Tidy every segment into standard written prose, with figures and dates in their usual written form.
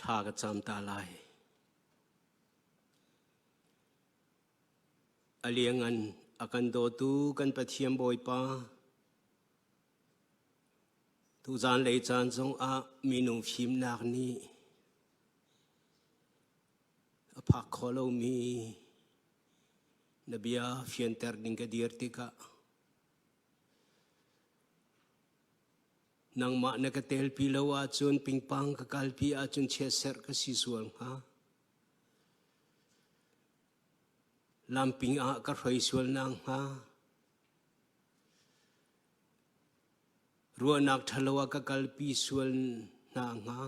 Thla ka cam ta lai. A liangan a kan dawtu kan Pathian Bawipa, tuzan lei caan zongah minung fimnak nih a phak kho lomi na bia fianter ding ka dir tikah Nangmah na ka telpi lo ahcun pingpang ka kalpi ahcun chiatserh ka si sual hnga. Lamping ah ka hroi sual nak hnga. Ruahnak ṭhalo ah ka kalpi sual hna hnga.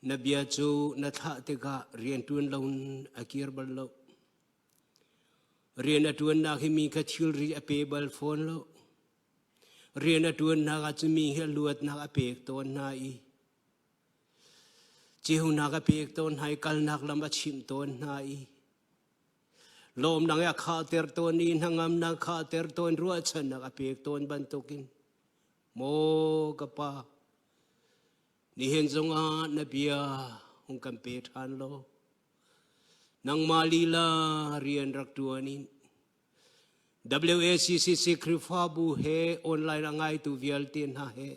Na bia cu na thlah tikah rianṭuan lo a kir bal lo. Rian a ṭuannak hi mi kha thilri a pe bal fawn lo. Rian a ṭuannak ah cun mi hi luatnak a pek tawn hna i ceunak a pek tawn hna i kalnak lam a chimh tawn hna i lawmnak a khahter tawn i hnangamnak khahter tawn ruahchannak a pek tawn bantukin maw ka pa nihin zongah na bia hung kan pe ṭhan law nangmah lila rian rak ṭuan in WACCC Khrihfabu he online a ngaitu vialte hna he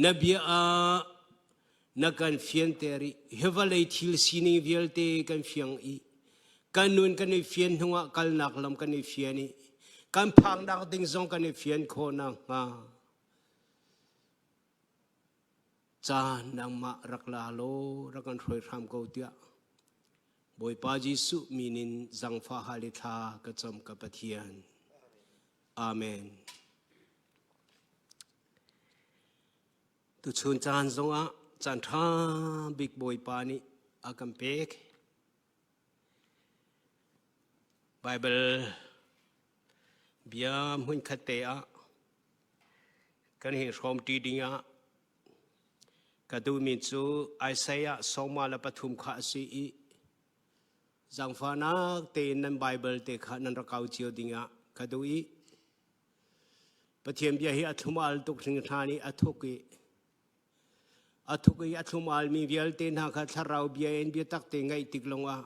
na bia ah na kan fianter i hi vawlei thil sining vialte kan fiang i kan nun kan i fian hnuah kalnak lam kan i fian i kan phaknak ding zong kan i fian khawh nakhnga caan nangmah rak la law rak kan hruai hram ko tiah Bawipa Jesuh min in zangfah hal i thla ka cam ka Pathian. Amen. Tuchun caan zongah caan ṭha bik Bawipa nih a kan pek. Bible bia hmunkhat te ah kan hi hrawm ṭi ding ah Ka duhmi cu Isaiah sawma le pathum kha a si i zaangfahnak tein nan Baibal te kha nan rak kau cio dingah ka duh i Pathian bia hi a thlum al tuk hringhran i a thuk i a thuk i a thlum almi vialte hna kha thlarau bia in biatak te ngaih tik lawngah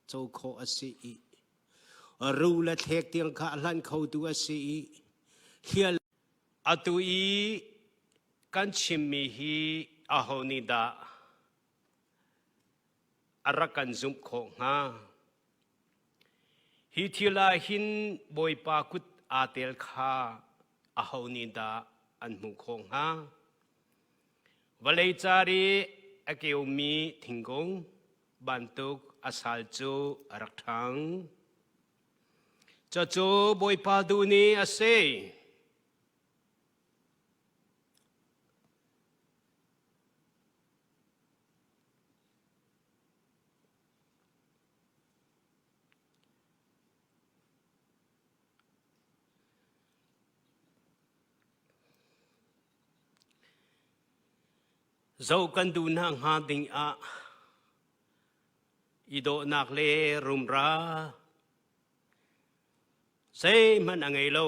co khawh a si i ru le thlek tiang kha a hlan khotu a si i hlial Atu i kan chimmi hi aho nih dah a rak kan zumh khawh hnga? Hi thil ah hin Bawipa kut aa tel kha aho nih dah an hmuh khawh hnga? Vawlei car i a keumi thingkung bantuk a sal cu a rak ṭhang. Cucu Bawipa duh ni a si. Zoh kan duh hna hnga ding ah i dawhnak le rumra zeihmanh a ngei lo.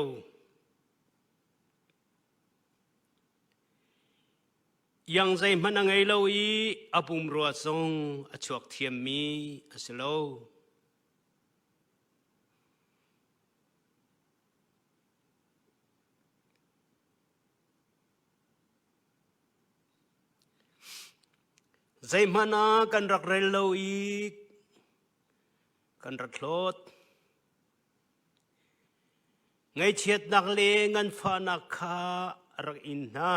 Iang zeihmanh a ngei lo i a pumrua zong a chuak thiammi a si lo. Zeihmanh ah kan rak rel lo i kan rak hlawt. Ngaihchiatnak le nganfahnak kha a rak in hna.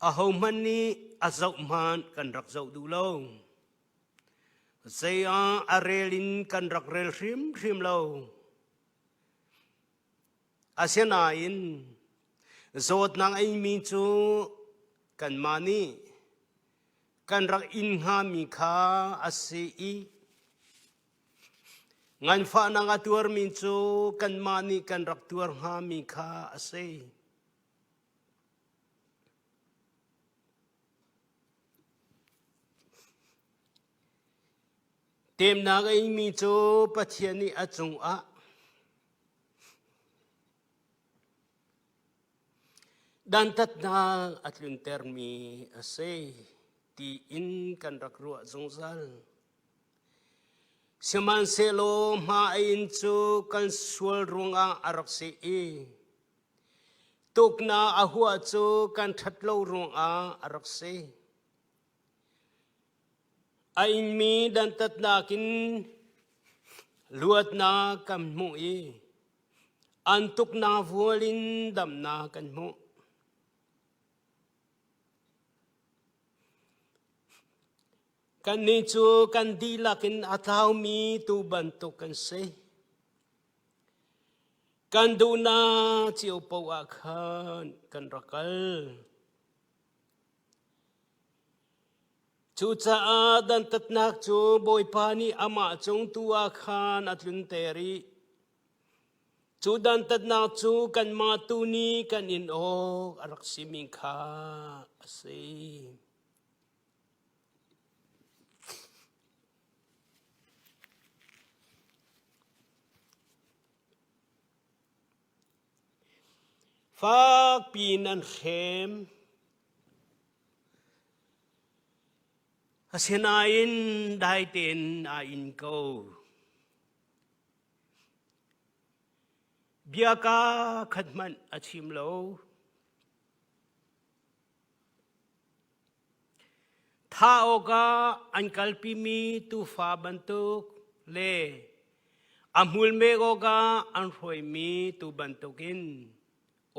Ahohmanh nih a zoh hmanh kan rak zoh duh lo. Zei ah a rel in kan rak rel hrimhrim lo. Asinain zawtnak a inmi cu kanmah nih kan rak in hngami kha a si i. Nganfahnak a tuarmi cu kanmah nih kan rak tuar hngami kha a si. Temnak a ingmi cu Pathian nih a cungah dantatnak a tluntermi a si tiin kan rak ruah zungzal. Sihmanhsehlaw hma a in cu kan sual ruangah a rak si i tuknak a huah cu kan ṭhat lo ruangah a rak si. A inmi dantatnak in luatnak kan hmuh i an tuknak vual in damnak kan hmuh. Kannih cu kan dihlak in a tlaumi tuu bantuk kan si. Kan duhnak cio paoh ah khan kan rak kal. Cucaah dantatnak cu Bawipa nih amah cung tu ah khan a tlunter i cu dantatnak cu kanmah tu nih kan in awk a rak simi kha a si. Fakpi in an hrem. Asinain dai tein aa in ko. Bia kaa khat hmanh a chim lo. Thah awkah an kalpimi tuufa bantuk le a hmul mek awkah an hruaimi tuu bantukin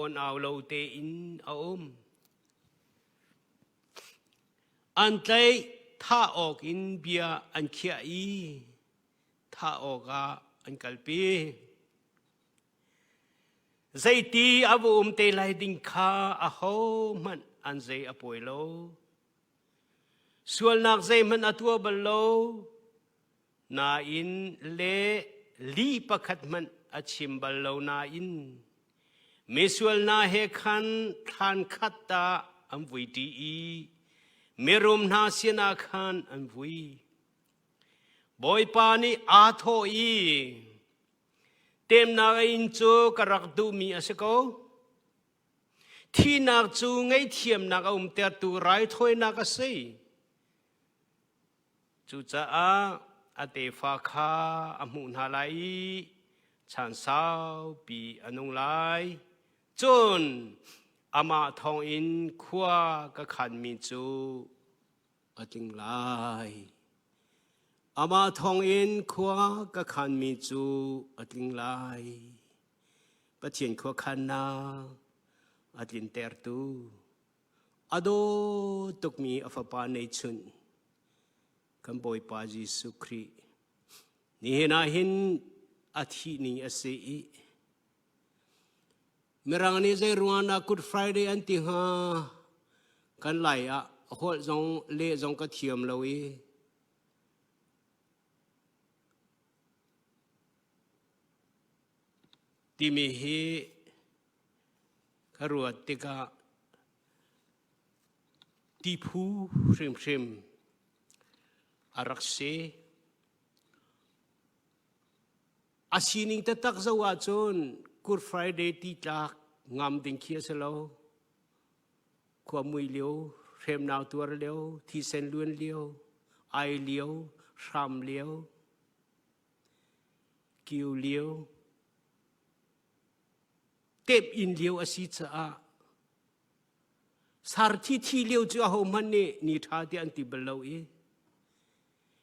awn-au lo tein a um. An tlaih thah awkin bia an khiah i thah awkah an kalpi. Zeiti a va um te lai ding kha ahohmanh an zei a pawi lo. Sualnak zeihmanh a tuah bal lo. Nain le li pakhat hmanh a chim bal lo nain misual hna he khan thlan khat ta an vui ṭi i mirum hna sinah khan an vui. Bawipa nih aa thawh i Temnak a inn cu ka rak duhmi a si ko. Thihnak cu ngaihthiamnak a umtertu raithawinak a si. Cucaah a tefa kha a hmuh hna lai i chan saupi a nung lai. Cun amah thawngin khua ka khanmi cu a tling lai. Amah thawngin khua ka khanmi cu a tling lai. Pathian khuakhannak a tlintertu a daw tukmi a fapa neihchunh kan Bawipa Jesuh Khrih nihin ah hin a thih ni a si i Mirang nih zei ruangah dah Good Friday an ti hnga? Kan lai ah holh zong leh zong ka thiam lo i timi hi ka ruat tikah tiphu hrimhrim a rak si. A sining taktak zoh ahcun Good Friday ti tlak ngam ding khi a si lo. Khua mui lio, hremnau tuar lio, thisen luan lio, ai lio, hram lio, kiu lio, tep in lio a si caah sar thi thi lio cu ahohmanh nih ni ṭha tiah an ti bal lo i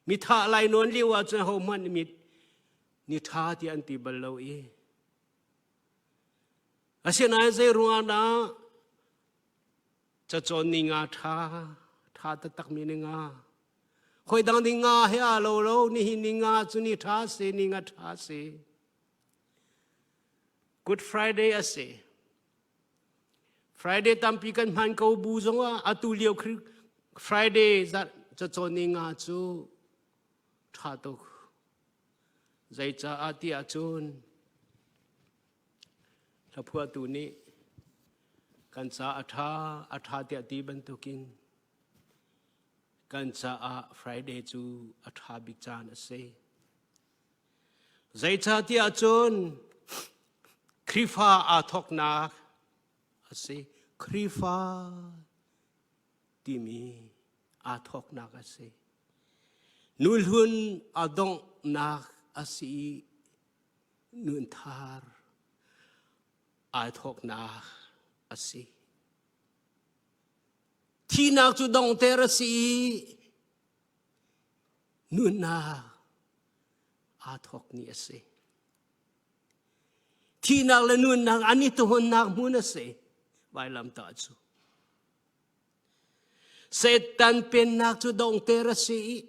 Mi thah lai nawn lio ahcun ahohmanh nih ni ṭha tiah an ti bal lo i asinain zei ruangah dah cacawn ni nga ṭha ṭha taktakmi ni nga hawi dang ni nga he aa lo lo nihin ni nga cu ni ṭha si ni nga ṭha si Good Friday a si Friday tampi kan hman ko bu zongah atu lio Friday cacawn ni nga cu ṭha tuk. Zeicaah tiah cun hlaphuahtu nih kan ca a ṭha a ṭha tiah ti bantukin kan caah Friday cu a ṭha bik caan a si. Zeicahtiah cun Khrihfa aa thawknak a si. Khrihfa timi aa thawknak a si. Nuhlun a donghnak a si i nunthar aa thawknak a si. Thihnak cu donghter a si i nunnak aa thawk ni a si. Thihnak le nunnak an i tuhunnak hmun a si. Vailamtah cu. Satan pennak cu donghter a si i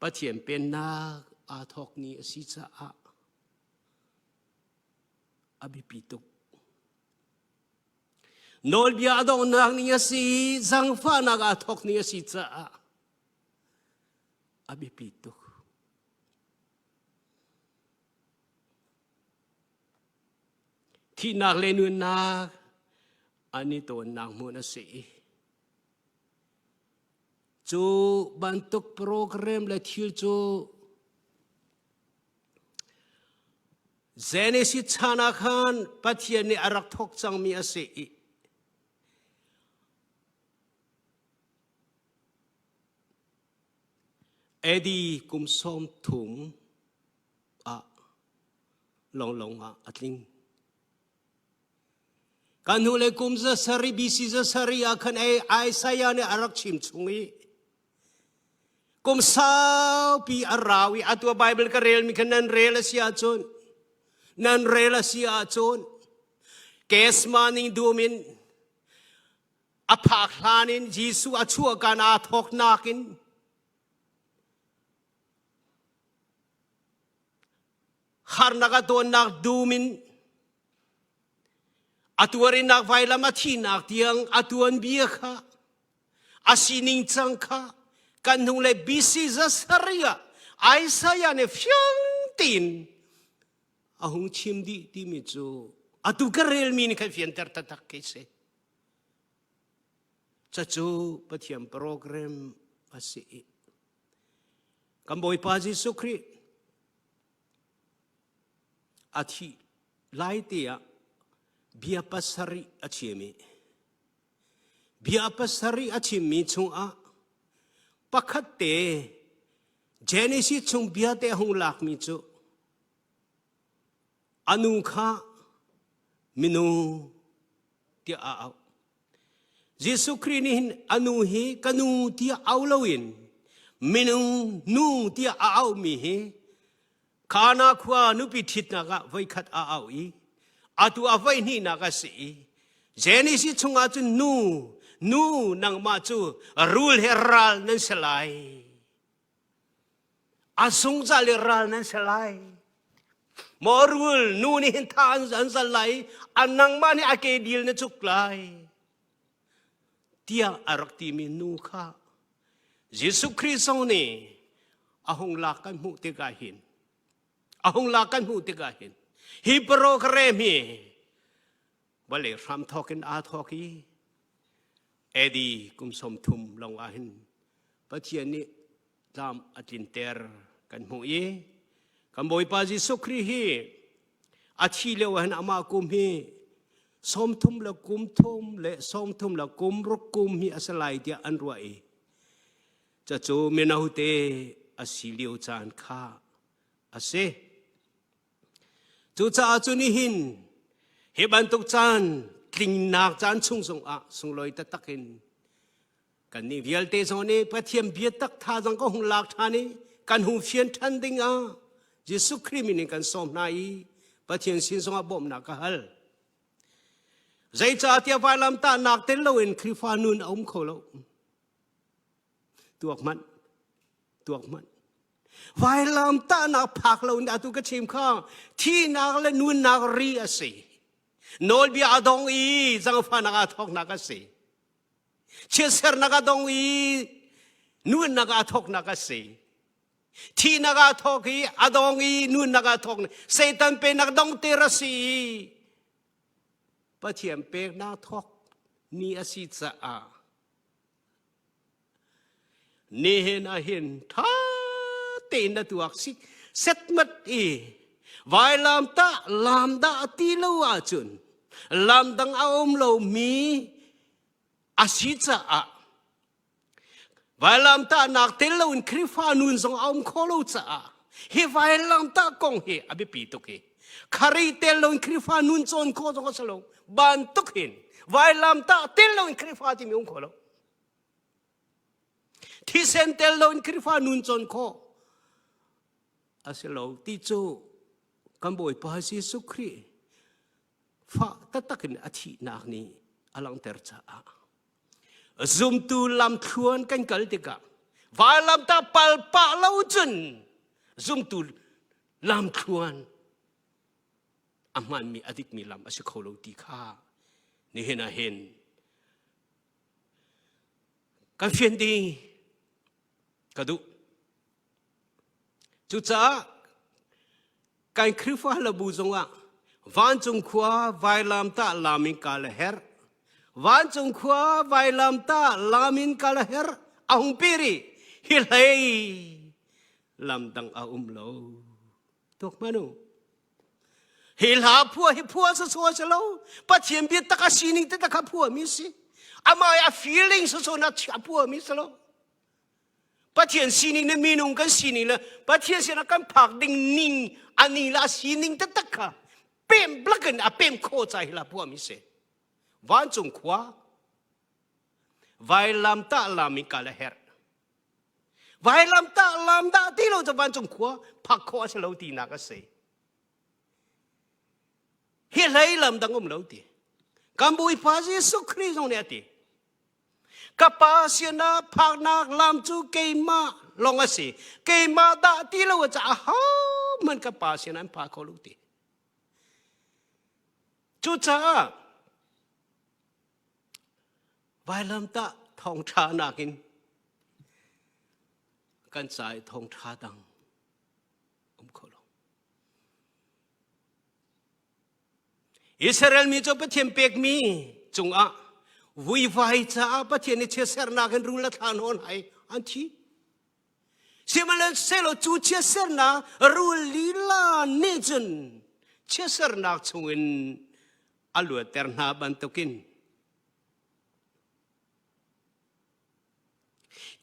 Pathian pennak aa thawk ni a si caah a biapi tuk. Nawlbia a donghnak ni a si i zangfahnak aa thawk ni a si caah a biapi tuk. Thihnak le nunnak an i tawnnak hmun a si. Cu bantuk program le thil cu Genesis chan ah khan Pathian nih a rak thawk cangmi a si i AD kum 30 ah lawnglawng ah a tling. Kan hnu le kum za sari BC za sari ah khan Isaiah nih a rak chim chung i kum saupi a rau i atu Bible ka rel mi khan nan rel a si ahcun nan rel a si ahcun Kesmaning dum in a phak hlan in Jesuh a chuah kan aa thawknak in harnak a tawnnak dum in a tuarinnak vailam a thihnak tiang a tuanbia kha a sining cang kha kan hnung le BC zasarih ah Isaiah nih fiang tein a hung chim dih timi cu atu ka relmi nih khan fianter taktak khi si. Cacu Pathian program a si i kan Bawipa Jesuh Khrih a thih lai te ah bia pasarih a chim i bia pasarih a chimmi chungah pakhat te Genesis chung bia te a hung lakmi cu a nu kha minung tiah a auh. Jesuh Khrih nih hin a nu hi ka nu tiah au loin minung nu tiah a aumi hi Kana khua nupi ṭhitnak ah voikhat a au i atu a voihnihnak a si i Genesis chungah cun nu nu nangmah cu rul he ral nan si lai a zungzal i ral nan si lai maw rul nu nih hin tha an zal lai a nangmah nih a ke dil na cuk lai tiah a rak timi nu kha Jesuh Khrih zong nih a hung lak kan hmuh tikah hin a hung lak kan hmuh tikah hin hi program hi vawlei hram thawk in aa thawk i AD kum 30 lawng ah hin Pathian nih tlam a tlinter kan hmuh i kan Bawipa Jesuh Khrih hi a thi lio ah hin amah kum hi 30 le kum thum le 30 le kum ruk kum hi a si lai tiah an ruah i cucu mino te a si lio caan kha a si. Cucaah cu nihin hi bantuk caan tlingnak caan chung zongah sunglawi taktak in kannih vialte zong nih Pathian biatak thazaang ka hung lak ṭhan i kan hung fian ṭhan ding ah Jesuh Khrih min in kan sawm hna i Pathian sin zongah bawmhnak ka hal. Zeicahtiah vailamtahnak tel loin Khrihfa nun a um kho lo. Tuak hmanh, tuak hmanh. Vailamtahnak phak lo in atu ka chim kha thihnak le nunnak ri a si. Nawlbia a dong i zangfahnak aa thawknak a si. Chiatsernak a dong i nunnak aa thawknak a si. Thihnak ah thawk i a dong i nunnak ah thawk Satan pennak dongter a si i Pathian peknak thawk ni a si caah nihin ah hin ṭha tein na tuak si setmat i vailam tah lam dah ti lo ahcun lam dang a um lomi a si caah vailamtahnak tel loin Khrihfa nun zong a um kho lo caah hi vailamtah kong hi a biapi tuk hi Khari tel loin Khrihfa nun cawn khawh zong a si lo bantuk hin vailamtah tel loin Khrihfa timi um kho lo thisen tel loin Khrihfa nun cawn khawh a si lo ti cu kan Bawipa Jesuh Khrih fah taktak in a thihnak nih a langhter caah zumtu lamthluan kan kal tikah vailamtah palpah lo cun zumtu lamthluan a hmaanmi a dikmi lam a si kho lo ti kha nihin ah hin kan fian ding ka duh. Cucaah kan Khrihfa hlabu zongah vancung khua vailamtah lam in kal a herh. Vancung khua vailamtah lam in kal a herh. A hung pi rih. Hi hlei lam dang a um lo. Tuak hmanh u. Hi hla phua hi phua sawsawh si lo. Pathian bia tak a sining te tak a phua mi si. Amah a feeling sawsawh na a phua mi si lo. Pathian sining le minung kan sining le Pathian sinah kan phak ding ning ani la sining taktak kha pem blak in a pem kho ca hi la phua mi si. Vancung khua vailam tah lam in kal a herh. Vailamtah lam dah ti lo cu vancung khua phak khawh a si lo tinak a si. Hi hlei lam dang um lo ti. Kan Bawipa Jesuh Khrih zong nih a ti. Ka pa sinah phaknak lam cu keimah lawng a si. Keimah dah ti lo ca ahohmanh ka pa sinah an pha kho lo ti. Cucaah Vailamtah thawngṭha nakin kan ca i thawngṭha dang um kho lo. Israel mi cu Pathian pekmi cungah vuivai caah Pathian i chiatsernak in rul a thla hnawn hai an thi. Sihmanhsehlaw cu chiatsernak rul lila nih cun chiatsernak chungin a luatter hna bantukin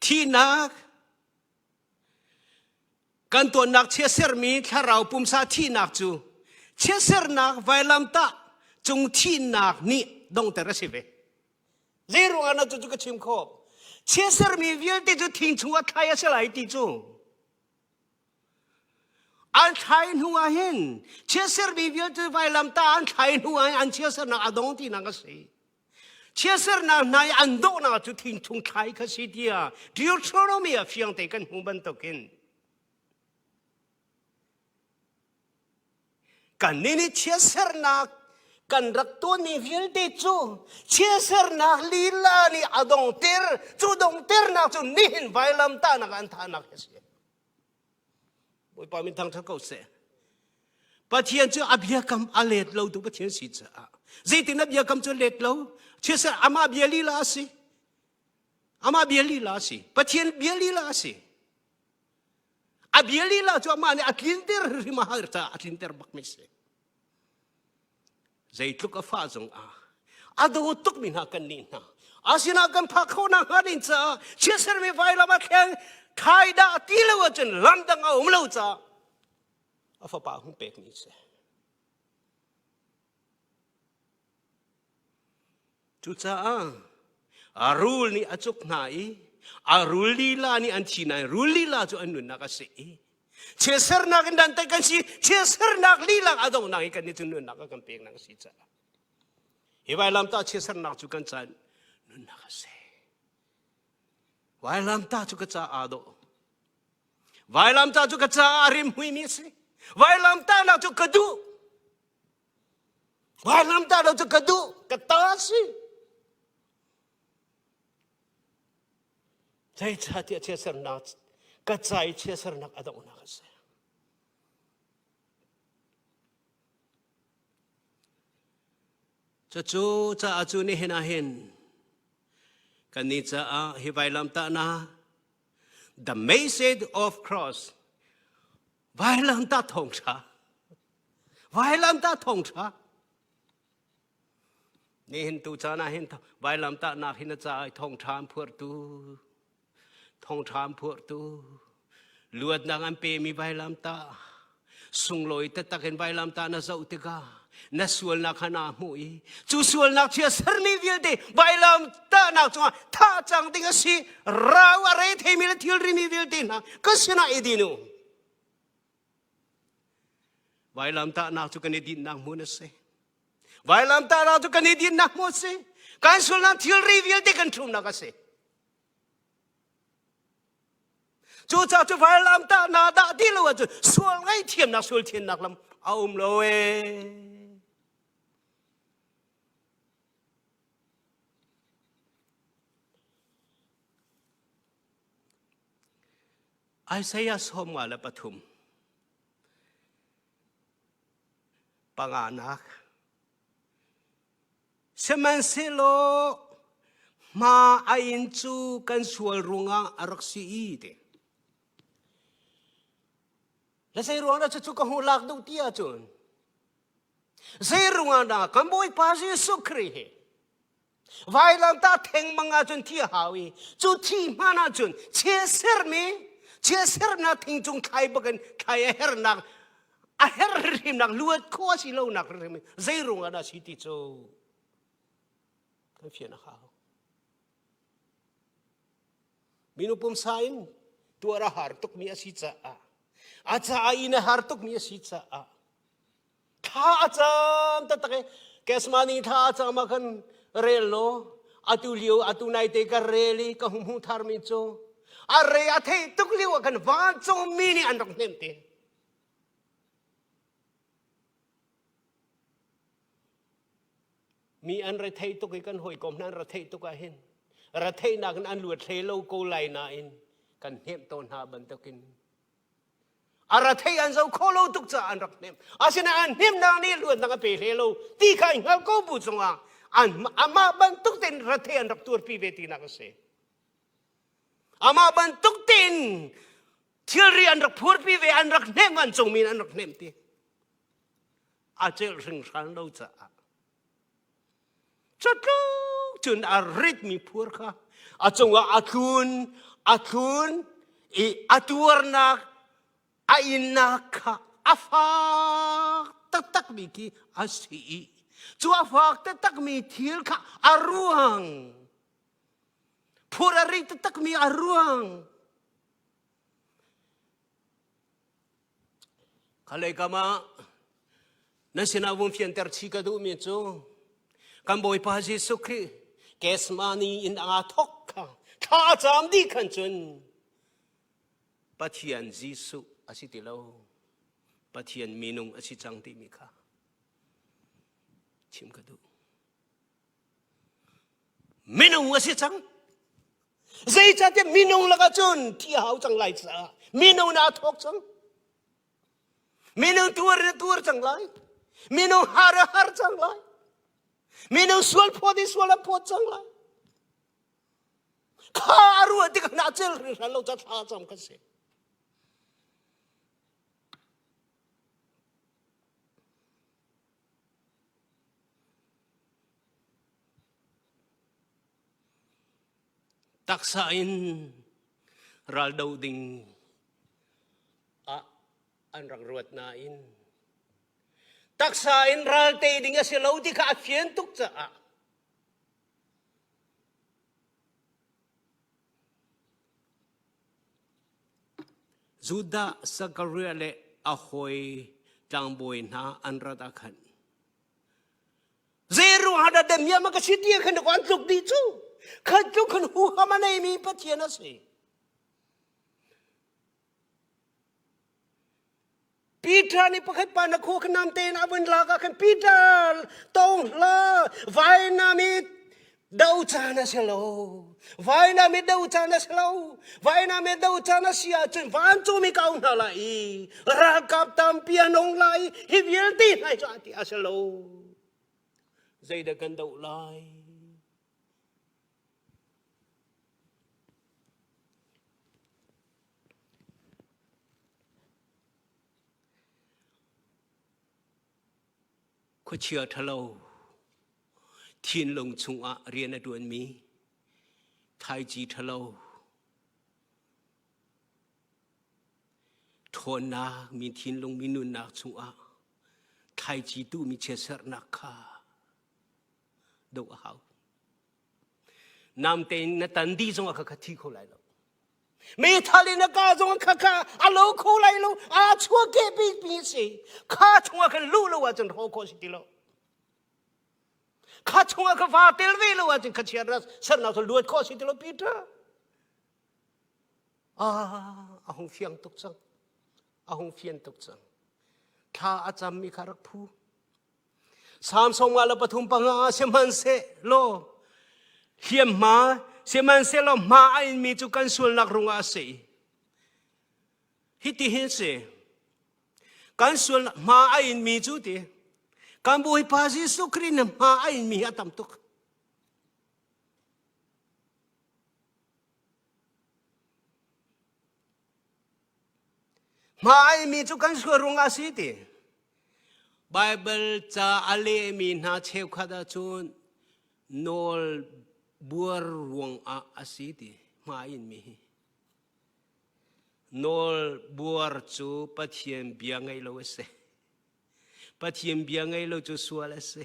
Thihnak kan tuannak chiatsermi thlarau pumsa thihnak cu chiatsernak vailamtah cung thihnak nih dongter a si ve. Zei ruangah na cucu ka chim khawh? Chiatsermi vialte cu thing chungah thlai a si lai ti cu an thlai hnu ah hin chiatsermi vialte vailamtah an thlai hnu ah hin an chiatsernak a dong tinak a si. Chiatsernak hna i an dawhnak cu thingthung thlai kha si tiah Deuteronomy ah fiang te kan hmuh bantukin kannih nih chiatsernak kan rak tuanmi vialte cu chiatsernak lila nih a dongter cu dongternak cu nihin vailamtahnak an thahnak a si. Bawipa min thangṭhat ko seh. Pathian cu a biakam a let lo tu Pathian si caah zeitin a biakam cu let lo chiaseh amah bia lila a si amah bia lila a si Pathian bia lila a si a bia lila cu amah nih a tlinter hrim a har caah a tlinter bak mi si Zeitluk a fah zong ah a daw tukmi hna kan nih hna. Asinain kan phak khawh nakhnga ding caah chiatsermi vailam a thleng thai dah ti lo ahcun lam dang a um lo caah a fapa hung pekmi a si. Cucaah a rul nih a cuk hna i a rul lila nih an thi nain rul lila cu an nunnak a si i chiatsernak in dantat kan si chiatsernak lila a donghnak i kan nih cu nunnak a kan peknak a si caah hi vailamtah chiatsernak cu kan caan nunnak a si vailamtah cu ka caah aa dawh vailamtah cu ka caah a rimhmuimi a si vailamtahnak cu ka duh Vailamtah lo cu ka duh, ka ta si. Zeicahtiah chiatsernak. Ka ca i chiatsernak a donghnak a si. Cucu caah cu nihin ah hin kannih caah hi vailamtahnak the message of cross vailamtah thawngṭha vailamtah thawngṭha nihin tu caan ah hin vailamtahnak hin a caah thawngṭha an phuartu thawngṭha an phuartu luatnak an pemi vailamtah sunglawi taktak in vailamtah na zoh tikah na sualnak kha naa hmuh i cu sualnak chia sermi vialte vailamtahnak cungah thah cang ding a si rau a re theimi le thilrimi vialte hna ka sinah i din u vailamtahnak cu kan i dinhnak hmun a si vailamtahnak cu kan i dinhnak hmun a si kan sualnak thilri vialte kan ṭhumnak a si Cucaah cu vailamtah na dah ti lo ahcun sual ngaihthiamnak sual thiannak lam a um lo ee. Isaiah 53 panganak Sihmanhsehlaw hma a inn cu kan sual ruangah a rak si i ti. Le zei ruang dah cucu ka hmuh lak duh ti ahcun zei ruangah dah kan Bawipa Jesuh Khrih hi vailamtah thengmang ahcun thi a hau i cu thi hman ahcun chia sermi chia sernak thing cung thlai bakin thlai a hernak a her hrimnak luat khawh a si lonak hrim zei ruang ah dah si ti cu kan fian a hau minu pumsa in tuar a har tukmi a si caah a caah in a har tukmi a si caah thla a cam taktak i kesmani thla a cam ah khan rel law atu lio atu nai te ka rel i ka hum hmu tharmi cu a re a theih tuk lio ah khan vancungmi nih an rak hnemh te Mi an rethei tuk i kan hawikom hna an retheih tuk ah hin retheihnak in an luat hlei lo ko lai nain kan hnemh tawn hna bantukin a rethei an zo kho lo tuk caah an rak hnemh. Asinain an hnemhnak nih luatnak a pe hlei lo ti kha i hngal ko bu cungah an amah bantuk tein rethei an rak tuarpi ve tinak a si. Amah bantuk tein thilri an rak phurpi ve an rak hnemh an cungmi an rak hnemh ti a celh hringhran lo caah cutluk cun a ritmi phur kha a cungah a tlun a tlun i a tuarnak a innak kha a fak taktakmi khi a si i cu a fak taktakmi thil kha a ruang phur a rit taktakmi a ruang Khalei kam ah nan sinah vun fianter chih ka duhmi cu kan Bawipa Jesuh Khrih Gethsemane in aa thawk kha thla a cam dih khan cun Pathian Jesuh a si ti lo Pathian minung a si cang timi kha chim ka duh. Minung a si cang. Zeicahtiah minung lakah cun thi a hau cang lai caah minung na thawk cang. Minung tuar in a tuar cang lai. Minung har a har cang lai. Minung sual phawt in sual a phawt cang lai. Kha a ruah tikah na cel hringhran lo ca thla cam kan si. Taksa in raldo ding ah an rak ruat nain taksa in ral tei ding a si lo ti kha a fian tuk caah Judah Zachariah le a hawi tlangbawi hna an rat ah khan zei ruangah dah damiam a ka si ti khan an tluk dih cu khat tluk khan huham a neimi Pathian a si Peter nih pakhat pa na khu khan nam tein a vun lak ah khan Peter tong hla vainam i. Do caan a si lo. Vainam i do caan a si lo. Vainam i do caan a si ahcun vancungmi ka auh hna lai i ralkap tampi an ong lai i hi vialte hna cu a ti a si lo. Zeidah kan doh lai? Khuachia ṭhalo thinlung chungah rian a ṭuanmi thaici ṭhalo ṭhawnnak mi thinlung mi nunnak chungah thlaici tuhmi chiatserhnak kha doh a hau. Namte in na tan dih zongah kha kha thi kho lai lo. Meithal in a ka zong kha kha a lo kho lai lo aa chuah ke bik mi si kha chungah khan luh lo ahcun hrawh khawh si ti lo kha chungah kha va tel ve lo ahcun kha chiat sernak cu luat khawh si ti lo Peter ah a hung fiang tuk cang a hung fian tuk cang thla a cam mi kha rak phu Samsung nga le pathum panga sihmanhsehlaw hliamhma sihmanhsehlaw hma a inmi cu kan sualnak rungah a si. Hiti hin si. Kan sual hma a inmi cu ti kan Bawipa Jesuh Khrih nih hma a inmi hi a tam tuk. Hma a inmi cu kan sual rungah a si ti. Baibal ca a lehmi hna cheukhat ahcun nawl buar ruangah a si ti hma inmi hi. Nawl buar cu Pathian bia ngaih lo a si. Pathian bia ngaih lo cu sual a si.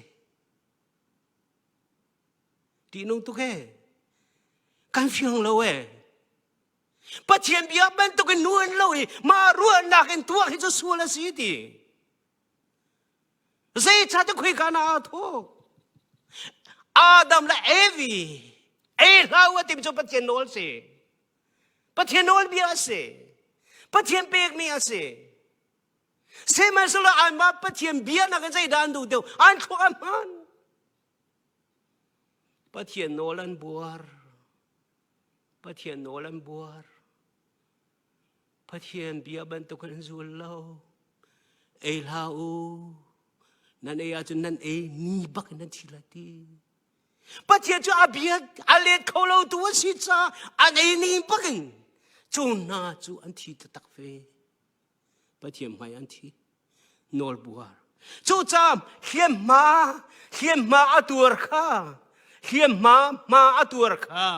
Ṭihnung tuk ee. Kan fiang lo ee. Pathian bia bantuk in nuan lo i mah ruahnak in tuah hi cu sual a si ti. Zeicahtiah khoika na aa thawk? Adam le Evi ei hlah u a timi cu Pathian nawl si. Pathian nawlbia a si. Pathian pekmi a si. Sihmanhsehlaw anmah Pathian bia nakin zeidah an duh deuh? An thluak a hman. Pathian nawl an buar. Pathian nawl an buar. Pathian bia bantuk an zul lo. Ei hlah u. Nan ei ahcun nan ei ni bak in nan thi lai ti. Pathian cu a bia a let kho lo tu a si caah an ei ni bak in cu hna cu an thi taktak ve. Pathian hmai an thi. Nawl buar. Cucaah hliamhma hliamhma a tuar kha hliamhma hma a tuar kha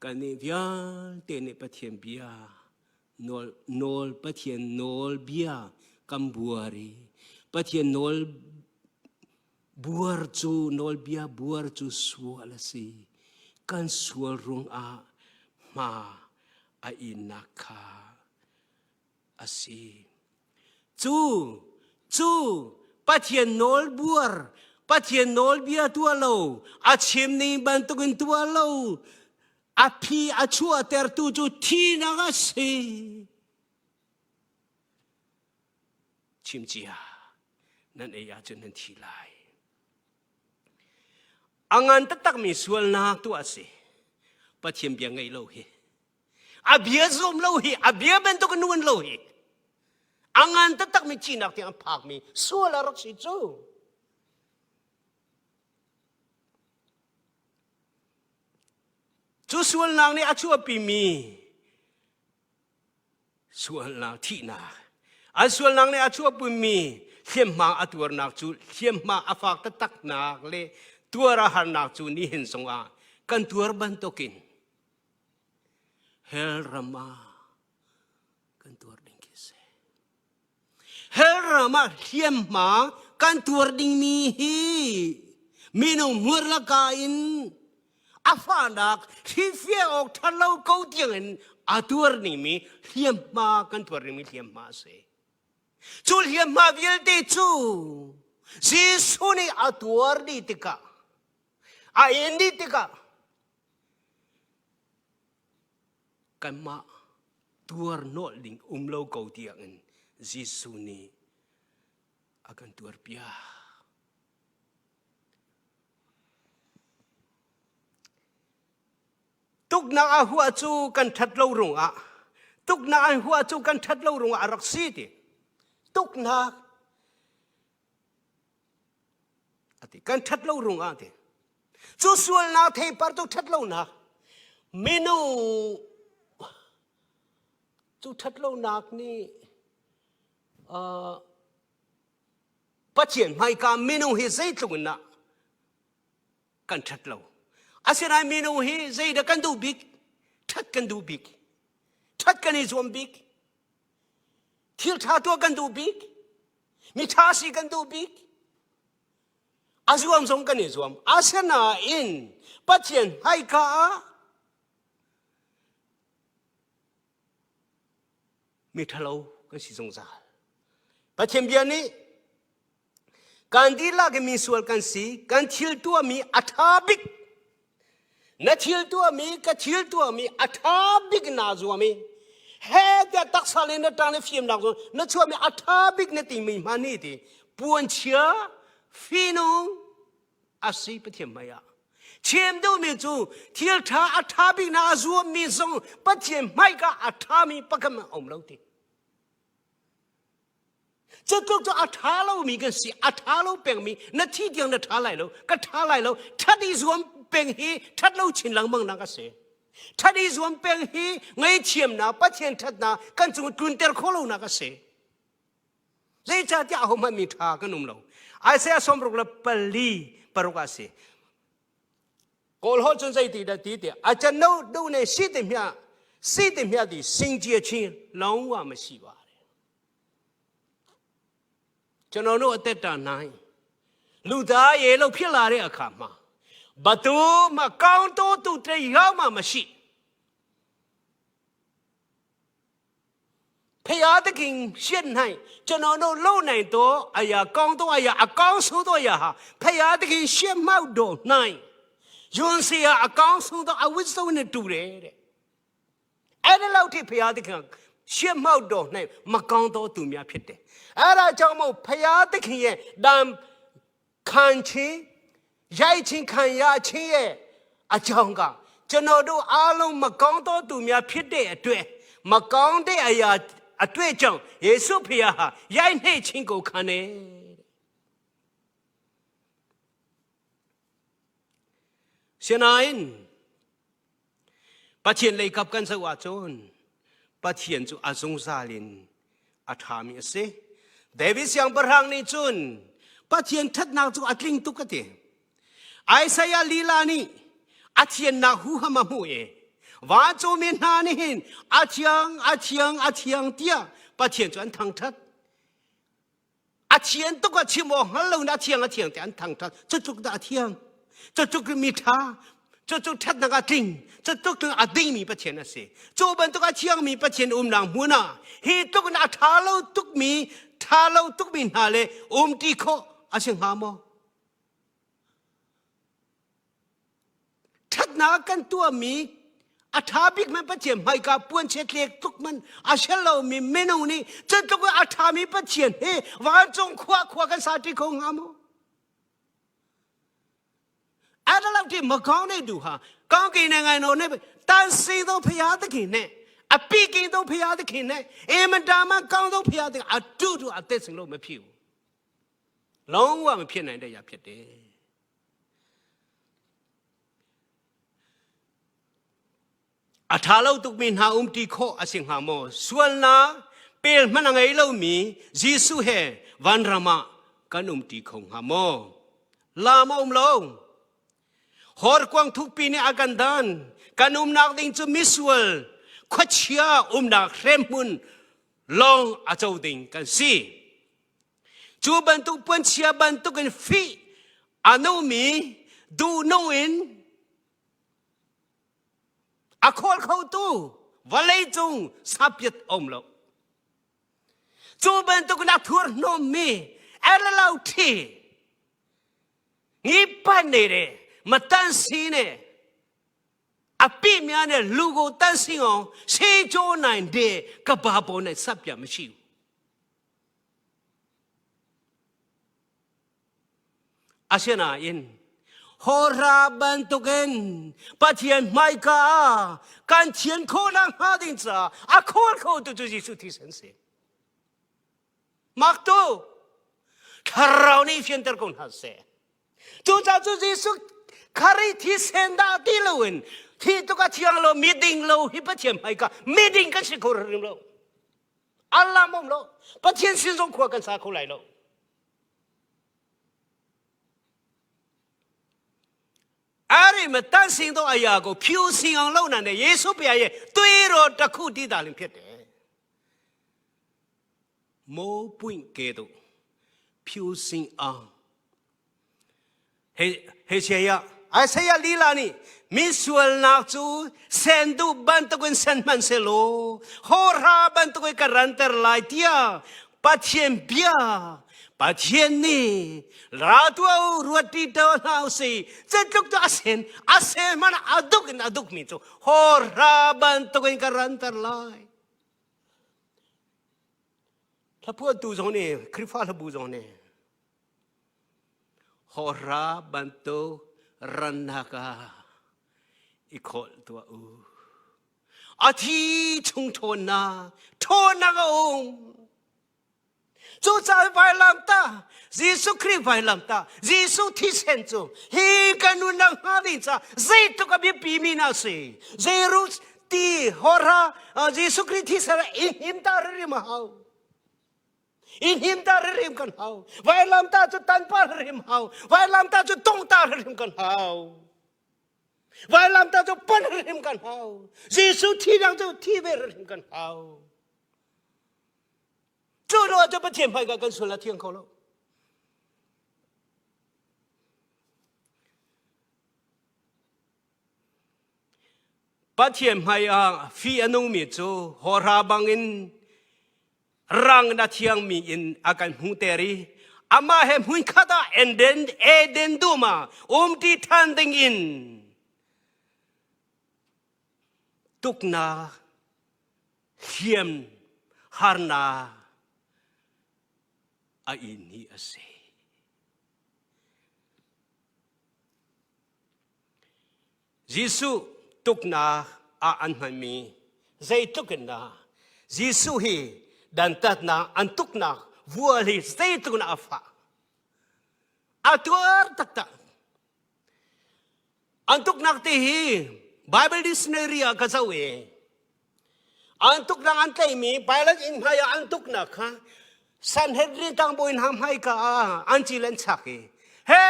kannih vialte nih Pathian bia nawl nawl Pathian nawl bia kan buar i Pathian nawl buar cu nawlbia buar cu sual a si kan sual ruangah hma a innak kha a si. Cu cu Pathian nawl buar, Pathian nawlbia tuah lo, a chim ning bantukin tuah lo, a phi a chuahtertu cu thinak a si. Chim cia, nan ei ahcun nan thi lai. A ngan taktakmi sualnak tuah a si. Pathian bia ngaih lo hi. A bia zum lo hi, a bia bantuk in nuan lo hi. A ngan taktak mi thihnak tiang a phakmi sual a rak si cu. Cu sualnak nih a chuahpimi sualnak thihnak an sualnak nih a chuahpimi hliamhma a tuarnak cu hliamhma a fak taktaknak le tuar a harnak cu nihin zongah kan tuar bantukin Hell ram ah kan tuar ding khi si. Hell ram ah hliamhma kan tuar dingmi hi minung hmur laka in a fahnak hrilhfiah awk ṭha lo ko tiangin a tuar dingmi hliamhma kan tuar dingmi hliamhma a si. Cu hliamhma vialte cu Jesuh nih a tuar dih tikah a in dih tikah Kanmah tuar nawlh ding um lo ko tiangin Jesuh nih a kan tuarpiak. Tuknak a huah cu kan ṭhat lo rungah tuknak an huah cu kan ṭhat lo rungah a rak si ti. Tuknak ati kan ṭhat lo rungah ti. Cu sualnak theipar cu ṭhat lonak minung cu ṭhat lonak nih uh, Pathian hmaika minung hi zeitluk in dah kan ṭhat lo. Asinain minung hi zeidah kan duh bik? Ṭhat kan duh bik. Ṭhat kan i zuam bik. Thil ṭha tuah kan duh bik. Mi ṭha si kan duh bik. A zuam zong kan i zuam. Asinain Pathian hmaika ah mi ṭhalo kan si zungzal. Pathian bia nih kan dihlak in mi sual kan si, kan thil tuahmi a ṭha bik. Na thil tuahmi, ka thil tuahmi a ṭha bik naa zuam i he tiah taksa le na ṭang le fimnak zong na chuahmi a ṭha bik na timi hma nih ti puanchia fihnung a si Pathian hmai ah. Chim duhmi cu thil ṭha a ṭha bik na a zuammi zong Pathian hmaika a ṭhami pakhat a um lo ti. Cutluk cu a ṭha lomi kan si, a ṭha lo pengmi na thi tiang na ṭha lai lo, ka ṭha lai lo, ṭhat i zuam peng hi ṭhat lo chin lengmang nak a si. Ṭhat i zuam peng hi ngaihthiamnak, Pathian ṭhatnak kan cung tlunter khawh lonak a si. Zeicahtiah ahohmanh mi ṭha kan um lo. Isaiah 64 ah si. Kawl holh cun zeiti dah ti ti a can no du ne si ti hmia si ti hmia ti sing jia chi long wa ma si wa. ကျွန်တော်တို့အသက်တာ၌လူသားရေလို့ဖြစ်လာတဲ့အခါမှာဘသူမှကောင်းတော့သူတယောက်မှမရှိ ဖျားသခင်ရှင်း၌ကျွန်တော်တို့လုံနိုင်သောအရာကောင်းသောအရာအကောင်းဆုံးသောအရာဟာဖျားသခင်ရှင်းမှောက်တော်၌ယွန်စရာအကောင်းဆုံးသောအဝိဇ္ဇုနဲ့တူတယ်တဲ့အဲ့ဒါလောက်ထိဖျားသခင်ရှင်းမှောက်တော်၌မကောင်းသောသူများဖြစ်တယ်အဲ့ဒါကြောင့်မို့ဖျားသခင်ရဲ့တန်ခံခြင်းရိုက်ခြင်းခံရခြင်းရဲ့အကြောင်းကကျွန်တော်တို့အားလုံးမကောင်းသောသူများဖြစ်တဲ့အတွက်မကောင်းတဲ့အရာအတွေ့ကြောင့်ယေရှုဖခင်ဟာရိုက်နှိပ်ခြင်းကိုခံတယ်ရှင်နိုင် Pathian lei kap kan zoh ahcun Pathian cu a zungzal in a ṭhami a si. David siangpahrang nih cun Pathian ṭhatnak cu a tling tuk a ti. Isaiah lila nih a thiannak huham a hmuh i vancungmi hna nih hin a thiang, a thiang, a thiang tiah Pathian cu an thangṭhat. A thian tuk a chim awk hngal lo in a thiang a thiang ti an thangṭhat. Cutluk dah a thiang. Cutluk mi ṭha. Cutluk ṭhatnak a tling. Cutluk a dingmi Pathian a si. Cu bantuk a thiangmi Pathian umnak hmun ah hi tluk in a ṭha lo tukmi ṭha lo tukmi hna le umṭi khawh a si hnga maw? Ṭhatnak kan tuahmi a ṭha bik man Pathian hmaika puanchia tlek tluk man a shel lomi minung nih cutluk a ṭhami Pathian he vancung khua khua kan sa ṭi kho hnga maw? အဲ့ဒါလောက်တိမကောင်းတဲ့သူဟာကောင်းကင်နိုင်ငံတော်နဲ့တန်စေသောဖရာသခင်နဲ့အပိကင်သောဖရာသခင်နဲ့အင်မတန်မှကောင်းသောဖရာသခင်အတူတူအသက်ရှင်လို့မဖြစ်ဘူးလုံးဝမဖြစ်နိုင်တဲ့အရာဖြစ်တယ် A ṭha lo tukmi hna umṭi khawh a si hnga maw? Sualnak pel hmanh a ngei lomi Jesuh he vanram ah kan umṭi kho hnga maw? Lam a um lo. Horkuang thukpi nih a kan dan. Kan umnak ding cu misual khuachia umnak hremhmun lawng a co ding kan si. Cu bantuk puanchia bantukin fih a nungmi duhnung in A khawl khotu vawleicung sapiat um lo. Cu bantuk in a thurhnawmmi erlo thi ngi pan ne re matan si ne a pi mya ne lugo tan si ngong si cho nai de ka ba bo ne sapyaမရှိဘူး Asinain Hawhra bantukin Pathian hmaika ah kan thian khawhnak hnga ding caah a khawl khotu cu Jesuh thisen si. Mak tu thlarau nih fianter ko hna seh. Cucaah cu Jesuh Khrih thisen dah ti loin thi tuk a thiang lo mi ding lo hi Pathian hmaika mi ding kan si kho hrim lo. Allah mom lo. Pathian sin zong khua kan sa kho lai lo. အဲ့ဒီမှာတန့်စင်သောအရာကိုဖြူစင်အောင်လုပ်နိုင်တဲ့ယေရှုဖခင်ရဲ့သွေးတော်တစ်ခုတည်းသာလျှင်ဖြစ်တယ်။မိုးပွင့်ကဲ့သို့ဖြူစင်အောင်ဟေဟေရှေယအဆေယလီလာနီမိဆွလနာကျူစန်ဒူဘန်တကွင်စန်မန်ဆေလိုဟောရာဘန်တကွင်ကရန်တလိုက်တီယာပချင်ပြာ ပချင်နီရာတူရဝတီတောနာစီစက်တုကတအစင်အစင်မနအဒုကနအဒုကမီချဟောရာဘန်တကွင်ကရန်တလိုက်ထဖို့တူဆောင်နေခရစ်ဖာလဘူးဆောင်နေဟောရာဘန်တိုရန်နာကာအခေါ်တူဦးအသီချုံထောနာထောနာကောင် cu ca vailamta Jesuh Khrih vailamta Jesuh thisen cu hi kan nunnak hnga ding ca zeitluk a biapi mi na si zeiru ti hora Jesuh Khrih thisen in him ta rim a hau in him ta rim kan hau vailamta cu tanpa rim hau vailamta cu tong ta rim kan hau vailamta cu pan rim kan hau Jesuh thi dang cu thi ve rim kan hau Cu lo ahcun Pathian hmaika kan sual a thiang kho lo. Pathian hmai ah fi a nungmi cu hawhra bangin rang in a thiangmi in a kan hmuhter i amah he hmunkhat ah Eden, Eden dum ah umṭi ṭhan ding in tuknak hliam harnak a in hi a si. Jesuh tuknak ah an hmanmi zeitluk in dah Jesuh hi dantatnak an tuknak vual hi zeitluk in a fah. A tuar taktak. An tuknak ti hi Bible dictionary ah ka zoh i an tuknak an tlaihmi Pilate inn hmai ah an tuknak kha Sanhedrin tlangbawi hna hmaika ah an cil an chak i he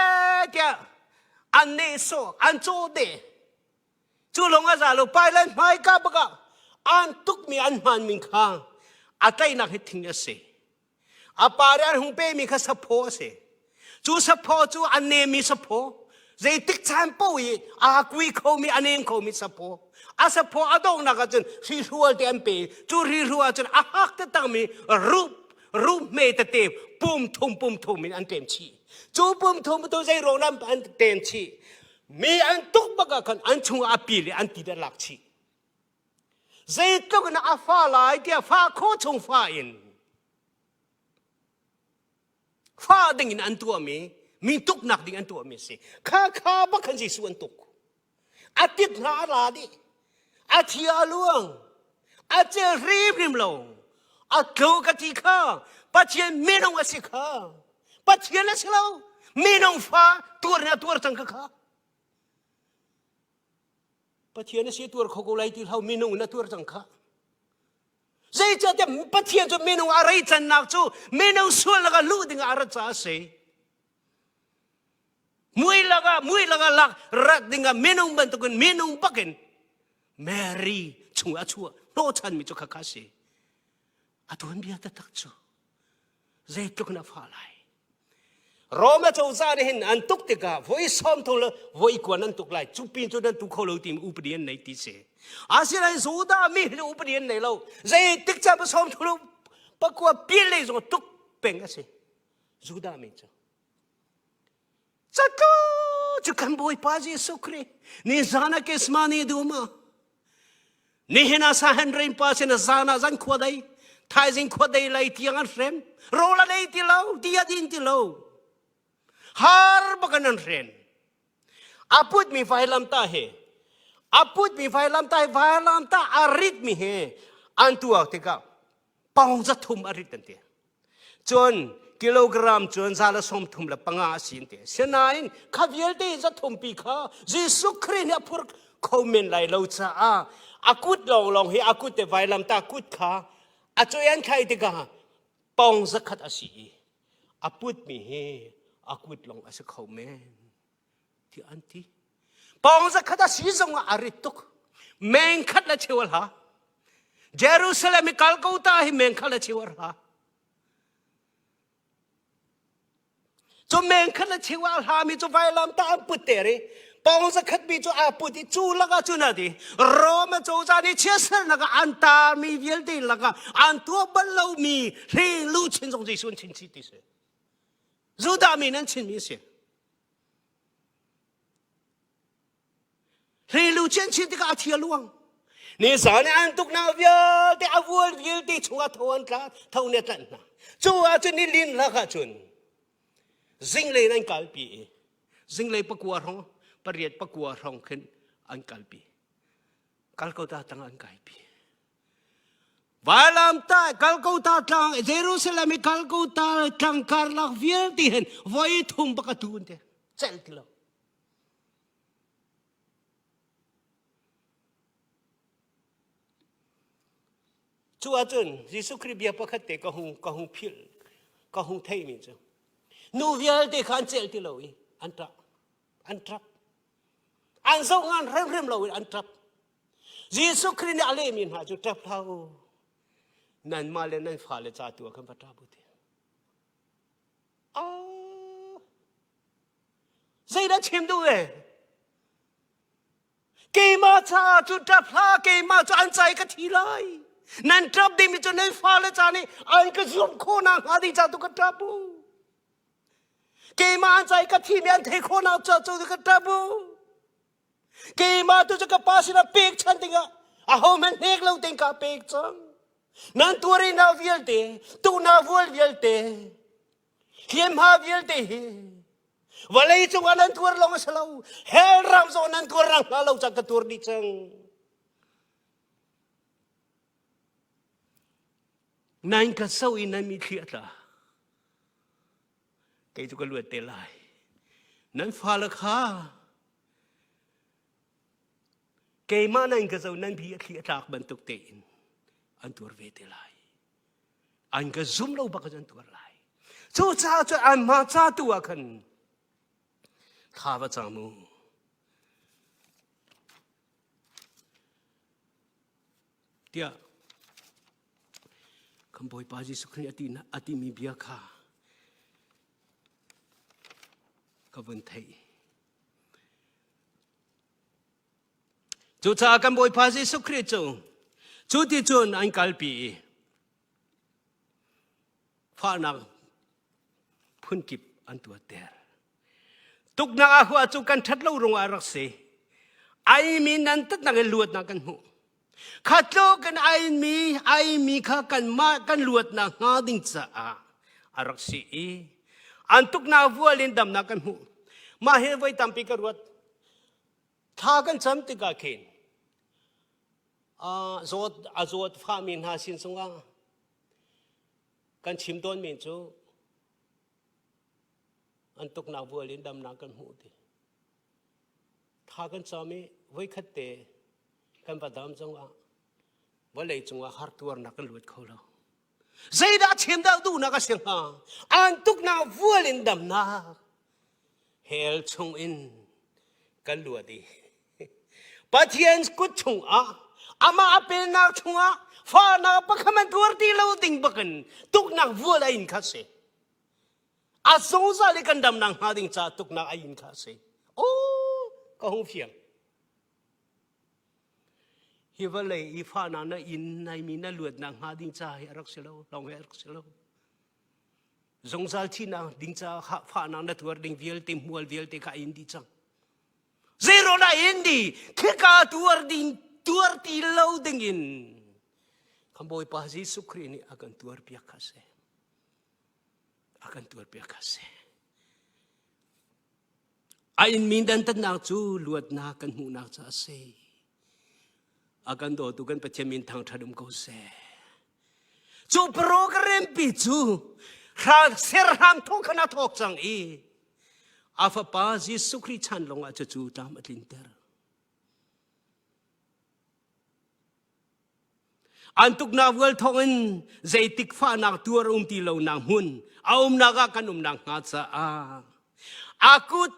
tiah an nehsawh an caw deh cu lawng a za lo Pilate hmaika bak ah an tukmi an hmanmi kha a tlaihnak hi thing a si A pa nih an hung pemi kha saphaw a si. Cu saphaw cu a nemmi saphaw, zeitik caan paoh i aa kui khomi, a nem khomi saphaw. A saphaw a donghnak ahcun hrihrual te an pe. Cu hrihrual ahcun a hak taktakmi rup rup hme tete pum thum pum thum in an ṭem chih. Cu pum thum tu zei ruang lam an ṭem chih. Mi an tuk bak ah khan an chungah a pil i an ti a lak chih. Zeitluk in a fa lai tiah fa khaw chung fa in fa ding in an tuahmi mi tuknak ding an tuahmi a si. Kha kha bak khan Jesuh an tuk. A tit hna a ra dih. A thi a luang. A cel hrimhrim lo. A tlu ka ti kha Pathian minung a si kha. Pathian a si lo. Minung fa tuar in a tuar cang kha kha. Pathian a si tuar kho ko lai ti hlau minung na tuar cang kha. Zeicahtiah Pathian cu minung a rei cannak cu minung sual lakah luh ding ah a rat caah a si. Mui lakah mui lakah lak rat dingah minung bantukin minung bakin Mary chung a chuah hnawhchanmi cu khakha a si. A tuanbia taktak cu zeitluk na fa lai. Rome cozah nih hin an tuk tikah voi sawm thong le voi kuan an tuk lai cu pin cu nan tu kho lo timi upadi an nei ti si asinain Judah mi hi upadi an nei lo zeitik caan pa sawm thong le pakua pin lei zong tuk peng a si Judah mi cu Catu cu kan Bawipa Jesuh Khrih ni zan ah Kesmani dum ah nihin ah Sahenrin pa sin zan ah zan khua dei thaizing khua dei lei tiang an hrem rawl a lei ti lo ti a din ti lo har bak an an hren. A putmi vailamtah he a putmi vailamtah he vailamtah a ritmi he an tuak tikah pawng za thum a rit an ti. Cun kilogram cun za le sawm thum le panga a si an ti. Sinain kha vialte za thumpi kha Jesuh Khrih nih a phur kho men lai lo caah a kut lawnglawng hi a kut te vailamtah kut kha a cuai an thlai tikah pawng zakhat a si i a putmi hi a kut lawng a si kho men ti an ti. Pawng zakhat a si zong ah a rit tuk. Meng khat le cheu a hla. Jerusalem i kal ko ta hi meng khat le cheu a hla. Cu meng khat le cheu a hlami cu vailam ta an put ter i pawng zakhat mi cu aa put i cu lakah cun a ti Rome cozah nih chiatsernak ah an tarmi vialte lakah an tuah bal lomi hling luchin zong Jesuh an chin chih ti si. Judah mi nan chinmi a si. Hling luchin chin tikah a thi a luang. Ni zan i an tuknak vialte a vual vialte chungah tho an tla tho nih a tlanh hna. Cu ahcun ni lin lakah cun zinglei in an kalpi i zinglei pakua hrawng pariat pakua hrawng khin an kalpi. Kal ko ta tang an kaipi. Vailamtah Kalkota tlang Jerusalem i Kalkota tlang karlak vialte hin voi thum bak a tu an ti. Celh ti lo. Cu ahcun Jesuh Khrih bia pakhat te ka hung ka hung philh ka hung theimi cu nu vialte kha an celh ti lo i an ṭap an ṭap an zoh ngan hrimhrim lo in an ṭap Jesuh Khrih nih a lehmi hna cu ṭap hlah u nanmah le nan fale ca tu ah khan va ṭap u ti Zeidah chim duh ve? Keimah caah cu ṭap hlah, keimah cu an ca i ka thi lai. Nan ṭap dingmi cu nan fale ca nih an ka zumh khawhnak hnga ding ca tu ka ṭap u. Keimah an ca i ka thimi an theih khawhnak ca cu ka ṭap u. Keimah tu cu ka pa sinah pekchanh dingah ahohmanh hnek lo tein kaa pek cang. Nan tuarinak vialte, tuhnak vual vialte, hliamhma vialte hi vawlei cungah nan tuar lawng a si lo hell ram zong nan tuar rang hnga lo cang ka tuar dih cang nan ka so i nan mithli a tla kei cu ka luat te lai nan fale kha keimah nan ka zo nan bi a thli a tlak bantuk tein an tuar ve te lai an ka zum lo bak an tuar lai cucaah cun anmah ca tu ah khan thla va cam u tiah kan Bawipa Jesuh Khrih ati a timi bia kha ka vun theih Cucaah kan Bawipa Jesuh Khrih cu cu ti cun an kalpi i fahnak phunkip an tuahter. Tuknak a hua cu kan ṭhat lo ruangah a rak si. Aimi nan tatnak in luatnak kan hmuh. Kha tluk in aimi aimi kha kanmah kan luatnak hnga ding caah a rak si i an tuknak vual in damnak kan hmuh. Mah hi voi tampi ka ruat. Thla kan cam tikah khin zawt a zawt fahmi hna sin zongah kan chim tawnmi cu an tuknak vual in damnak kan hmuh ti. Thla kan cam i voikhat te kan va dam zongah vawlei cungah hartuarnak kan luat kho lo. Zeidah chim dah duhnak a si hnga? An tuknak vual in damnak hell chung in kan luat i Pathian kut chungah amah a pelnak chungah fahnak pakhat man tuar ti lo ding bakin tuknak vual a in kha si. A zungzal i kan damnak hnga ding ca tuknak a in kha si. Oh, ka hung fiang. Hi vawlei i fahnak na in naimi na luatnak hnga ding ca hi a rak si lo, lawng hi a rak si lo. Zungzal thihnak ding ca fahnak na tuar ding vialte hmual vialte kha a in dih cang. Zeiruang dah in di khika tuar ding tuar ti lo ding in kan Bawipa Jesuh Khrih nih a kan tuar piak kha si. A kan tuar piak kha si. A inmi dantatnak cu luatnak kan hmuhnak ca a si. A kan dawtu kan Pathian min thangṭhat um ko seh. Cu program pi cu serhram thawk khan a thawk cang i a fapa Jesuh Khrih chan lawngah cucu tlam a tlinter. An tuknak vual thawngin zeitik fahnak tuar um ti lonak hmun a umnak ah kan umnak hnga caah a kut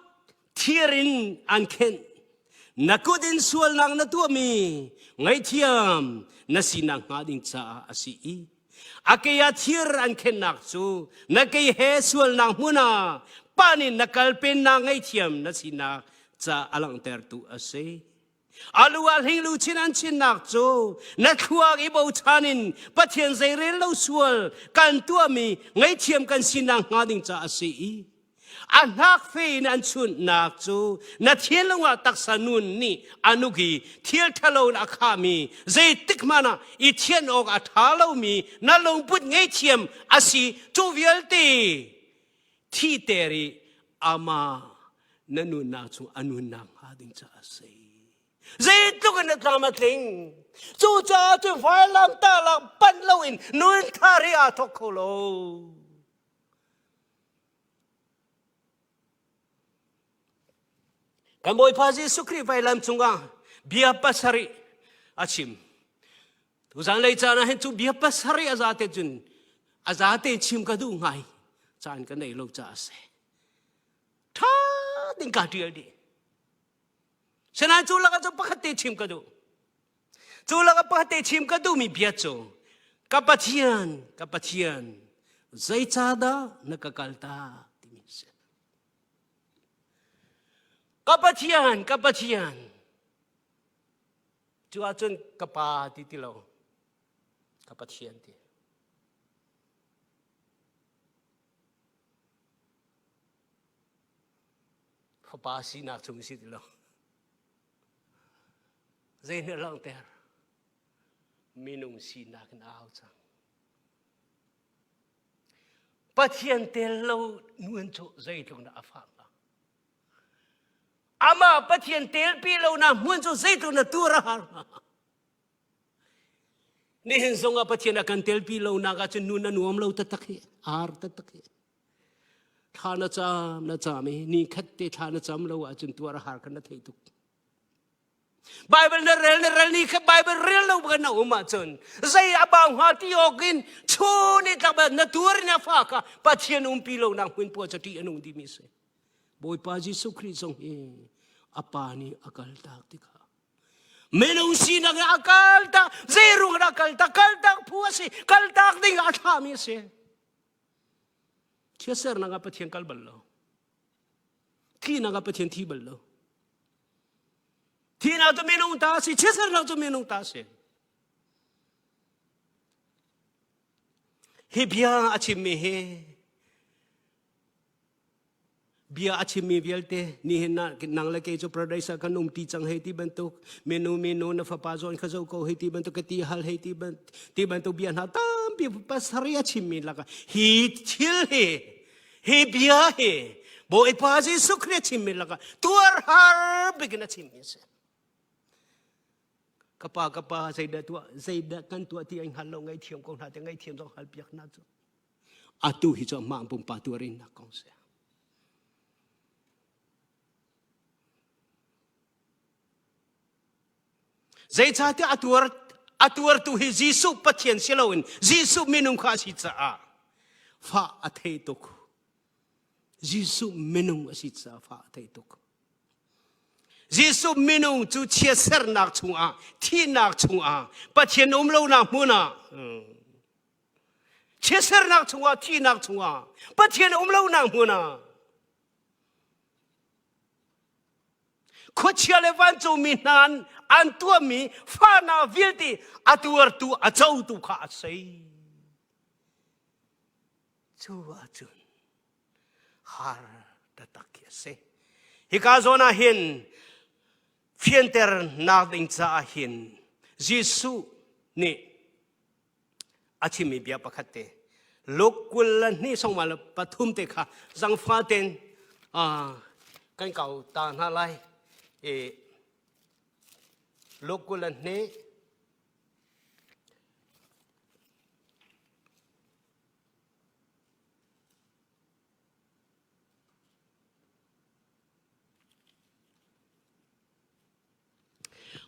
thir in an khenh. Na kut in sualnak na tuahmi ngaihthiam na sinak hnga ding caah a si i a ke ah thir an khennak cu na ke he sualnak hmun ah pan in na kalpennak ngaihthiam na sinak ca a langhtertu a si. Alu ah hlinglu chin an chinnak cu na thluak i bochan in Pathian zeirel lo sual kan tuahmi ngaihthiam kan sinak hnga ding caah a si i a hnak fe in an chunhnak cu na thinlung ah taksa nun nih a nuk i thil ṭhalo in a khahmi zeitik hmanh ah i thian awk a ṭha lomi na lungput ngaihthiam a si cu vialte thiter i amah na nunnak chung a nunnak hnga ding caah a si. Zeitluk in a tlam a tling. Cucaah cu vailam tahlak panh loin nun thar hi aa thawk kho lo. Kan Bawipa Jesuh Khrih vailam cungah bia pasarih a chim. Tuzan lei caan ah hin cu bia pasarih a zate cun a zate chim ka duh ngai. Caan ka nei lo caah a si. Ṭha ding ka ṭial dih. Sinain cu lakah cu pakhat te chim ka duh. Cu lakah pakhat te chim ka duhmi bia cu ka Pathian, ka Pathian, zeicahdah na ka kaltak timi a si. Ka Pathian, ka Pathian, Cu ahcun ka pa ti ti lo, ka Pathian ti. Fapa sinak chung si ti lo. Zei nih langhter? Minung sinak in a au cang. Pathian tel lo nun cu zeitluk dah a fah hnga? Amah Pathian telpi lo na hmun cu zeitluk na tuar a har hnga. Nihin zong ah Pathian a kan telpi lo nak ahcun nun a nuam lo taktak hi, ar taktak hi. Thla na cam, na cam i ni khat te thla na cam lo ahcun tuar a har kan na theih tuk. Bible na rel na rel ni kha Bible rel lo kan na um ahcun zei a bau hnga ti awk in chun i tlak na tuar in a fa kha Pathian umpi lo nak hmun puah cu ṭih a nung dimi si. Bawipa Jesuh Khrih zong hi a pa nih a kaltak tikah minung sinak in a kaltak zeiruang dah kaltak kaltak phu a si kaltak ding ah a thlahmi a si chiatsernak ah Pathian kal bal lo thihnak ah Pathian thi bal lo thihnak cu minung ta a si chiatsernak cu minung ta a si hi bia a chimmi hi Bia a chimmi vialte nihin ah nang le kei cu paradise ah kan um ti cang hei ti bantuk minu minu na fapa zawn kha zo ko hei ti bantuk ka ti hal hei ti ti bantuk bia hna tampi pasarih a chimmi lakah hi thil hi hi bia hi Bawipa Jesuh Khrih a chimmi lakah tuar har bik in a chimmi a si. Ka pa ka pa zeidah tuah zeidah kan tuah ti ai hngal lo ngaihthiam ko hna te ngaihthiam zong hal piak hna cu. Atu hi cu amah pumpak tuarinnak kong si. Zeicahtiah a tuar a tuartu hi Jesuh Pathian si loin Jesuh minung kha a si caah fah a thei tuk. Jesuh minung a si caah fah a thei tuk. Jesuh minung cu chiatsernak chungah, thihnak chungah, Pathian um lonak hmun ah Chiatsernak chungah thihnak chungah Pathian um lonak hmun ah khuachia le vancungmi hna an tuahmi fahnak vialte a tuartu a cotu kha a si. Cu ahcun har taktak khi a si. Hika zawn ah hin fianternak ding caah hin Jesuh nih a chimmi bia pakhat te Luke 22 songma le pathum te kha zangfa ten. Kan kau ta hna lai. E Luke 22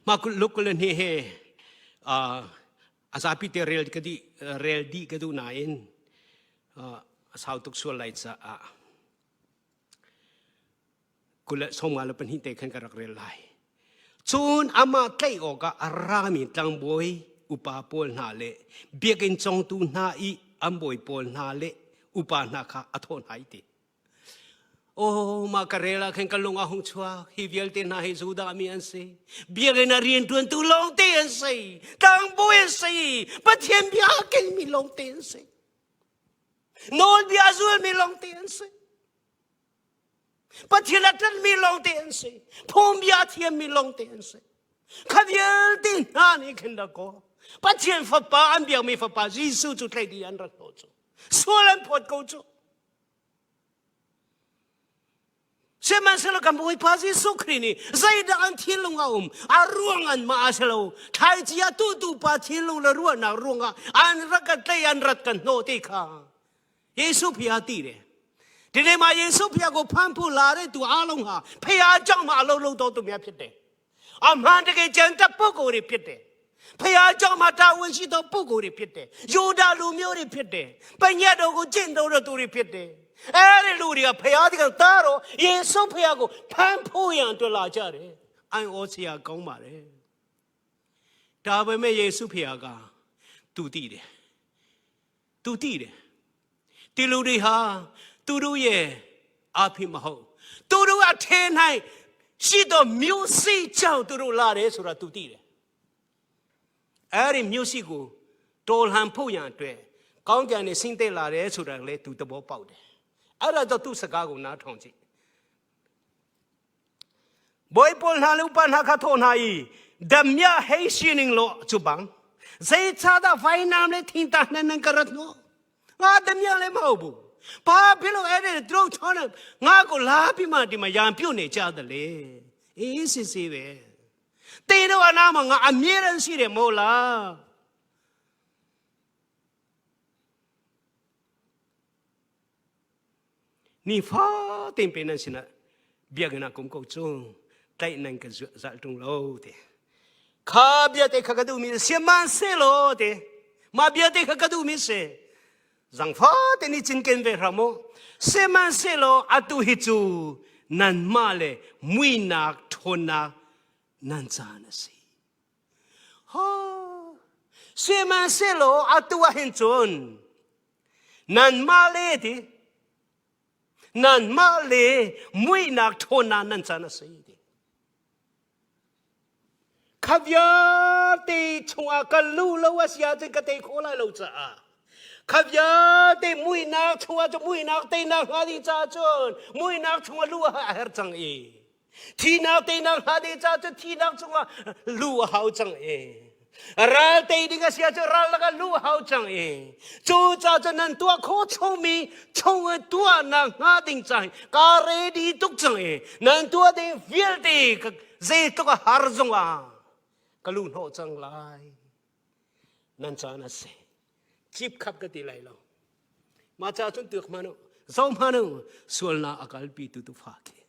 Mah Luke 22 he a zapi te rel ka dih rel dih ka duh nain a sau tuk sual lai caah 22 te khan ka rak rel lai. Cun amah tlaih awkah a rami tlangbawi upa pawl hna le biakinn congtu hna i an bawi pawl hna le upa hna kha a thawh hna i ti. Oh, mah ka rel ah khan ka lung a hung chuak. Hi vialte hna hi Judah mi an si. Biakinn ah rianṭuantu lawngte an si. Tlangbawi an si. Pathian bia a kengmi lawngte an si. Nawlbia a zulmi lawngte an si. Pathian a ṭanhmi lawngte an si. Phungbia a thiammi lawngte an si. Kha vialte hna nih khin rak kaw Pathian fapa an biakmi fapa Jesuh cu tlaih dih an rak hnawh cu. Sual an phawt ko cu. Sihmanhsehlaw kan Bawipa Jesuh Khrih nih zeidah an thinlung a um a ruang an mah a si lo thlaici a tuhtu pa thinlung le ruahnak ruangah an rak kan tlei an rat kan hnawh ti kha Jesuh phia ti re Tine ma Jesuh phia ko phan phu la re tu a long ha phia chang ma lo lo to tu mya phit de a man de ke chen ta pu ko ri phit de phia chang ma ta wen si to pu ko ri phit de Juda lu myo ri phit de panya do ko chin do ro tu ri phit de အဲ့ဒီလူတွေကဖျားတကတားတော့ယေရှုဖျားကိုဖမ်းဖို့ရန်အတွက်လာကြတယ်။အိုင်ဩစရာကောင်းပါတယ်။ဒါပေမဲ့ယေရှုဖျားကသူတည်တယ် သူသိတယ်ဒီလူတွေဟာသူတို့ရဲ့အဖေမဟုတ်သူတို့အထဲ၌ရှိသောမျိုးစိကြောင့်သူတို့လာတယ်ဆိုတာသူသိတယ်အဲ့ဒီမျိုးစိကိုတော်လှန်ဖို့ရန်အတွက်ကောင်းကင်နေဆင်းသက်လာတယ်ဆိုတာလည်းသူသဘောပေါက်တယ်အဲ့ဒါတော့သူ့စကားကိုနားထောင်ကြည့် ဘိုင်ပလနာလူပနာခထောနာဤဒမြဟေရှိနင်းလောချူဘန်းဇေချာဒဖိုင်နမ်လေသင်တာနနကရတ်နောငါဒမြလည်းမဟုတ်ဘူးဘာဖြစ်လို့အဲ့ဒီသူတို့ချောင်းငါကိုလာပြီးမှဒီမှာရံပြုတ်နေကြတယ်လေအေးစစ်စစ်ပဲတေတော့အနာမှာငါအမြဲတမ်းရှိတယ်မဟုတ်လား ni fa tin pe nan sina biak na kum ko chung tai nan ka zal tung lo te kha bia te kha ka du mi se man se lo te ma bia te kha ka du mi se zang fa te ni chin ken ve ramo se man se lo atu hi chu nan ma le mui nak thon na nan chan si ha se man se lo atu a hin chun Nanmah le ti nanmah le muihnak ṭhawnnak nan can a si ti. Kha vialte chungah ka lu lo a si ahcun ka tei khawh lai lo caah kha vialte muihnak chungah cu muihnak teinak hnga ding caah cun muihnak chungah lu a herh cang i Thihnak teinak hna ding caah cun thihnak cungah lu a hau cang i ral tei ding a si ahcun ral lakah lu a hau cang i cu caah cun nan tuah khawh chungmi chung i tuahnak hnga ding caah ka ready tuk cang i nan tuah ding vialte zeitluk a har zongah ka lu hnawh cang lai nan caan a si cip khap ka ti lai lo mah caah cun tuak hmanh u zo hmanh u sualnak a kalpi tu tufa khi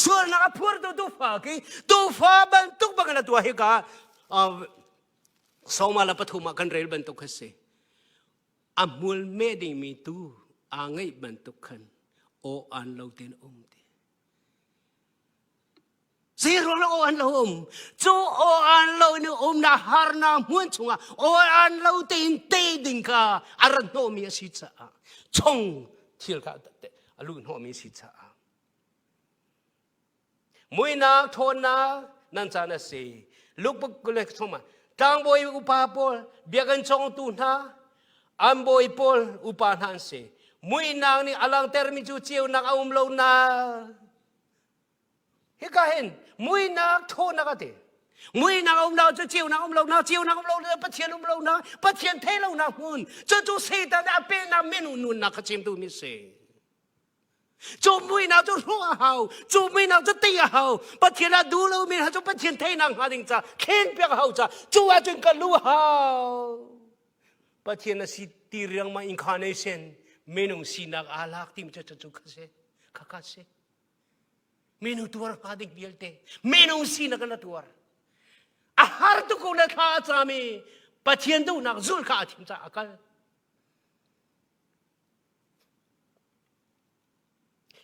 sualnak a phurtu tufa khi tufa bantuk bang in a tuah hi ka soma la pathum ah kan rel bantuk kha si a hmul me dingmi tu aa ngeih bantuk khan aw an lo ten um ti Zeiruang aw an lo um? Cu aw an lo in umnak harnak hmun chungah aw an lo tein te ding kha a rat hnawhmi a si caah chung thil kha a luh hnawhmi a si caah muinak ṭhawnnak nan caan a si lukbuk le chungah tlangbawi upa pawl biakinn cawngtu hna an bawi pawl upa hna an si muihnak nih a langhtermi cu ceunak a um lo nak Hika hin muinak thawnak a ti. Muinak a um lo cu ceunak um lo na ceunak um lo na Pathian um lo na Pathian thei lo na hmun cu cu Satan a pehnak minu nunnak kha chimtu mi si. Cu muihnak cu hrawh a hau. Cu muihnak cu tei a hau. Pathian a duh lomi hna cu Pathian theihnak hnga ding ca thlen piak a hau ca cu ahcun ka lu a hau. Pathian a si ti riangmang incarnation minung sinak aa lak timi cu cu kha si kha kha si. Minung tuar hnga ding vialte minung sinak in a tuar. A har tuk ko le thla a cam i Pathian duhnak zulh kha a thim caah a kal.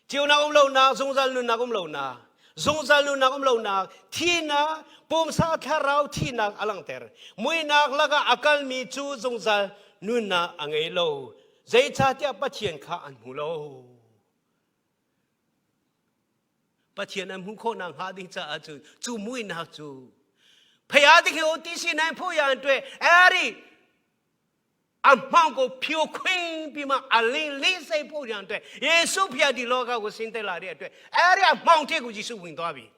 Ceunak um lonak, zungzal nunnak um lonak, zungzal nunnak um lonak, thihnak, pumsa thlarau thihnak a langhter. Muihnak lakah a kalmi cu zungzal nunnak a ngei lo. Zeicahtiah Pathian kha an hmu lo. Pathian an hmuh khawhnak hnga ding caah cun cu muihnak cu phaya ding hi o ti si nai phu ya an tue eri a hmang ko phio khwing pi ma a ling ling sei po yang tue Yesu phia di lo ka ko sin te la ri tue eri a hmang te ko Jesu wing to bi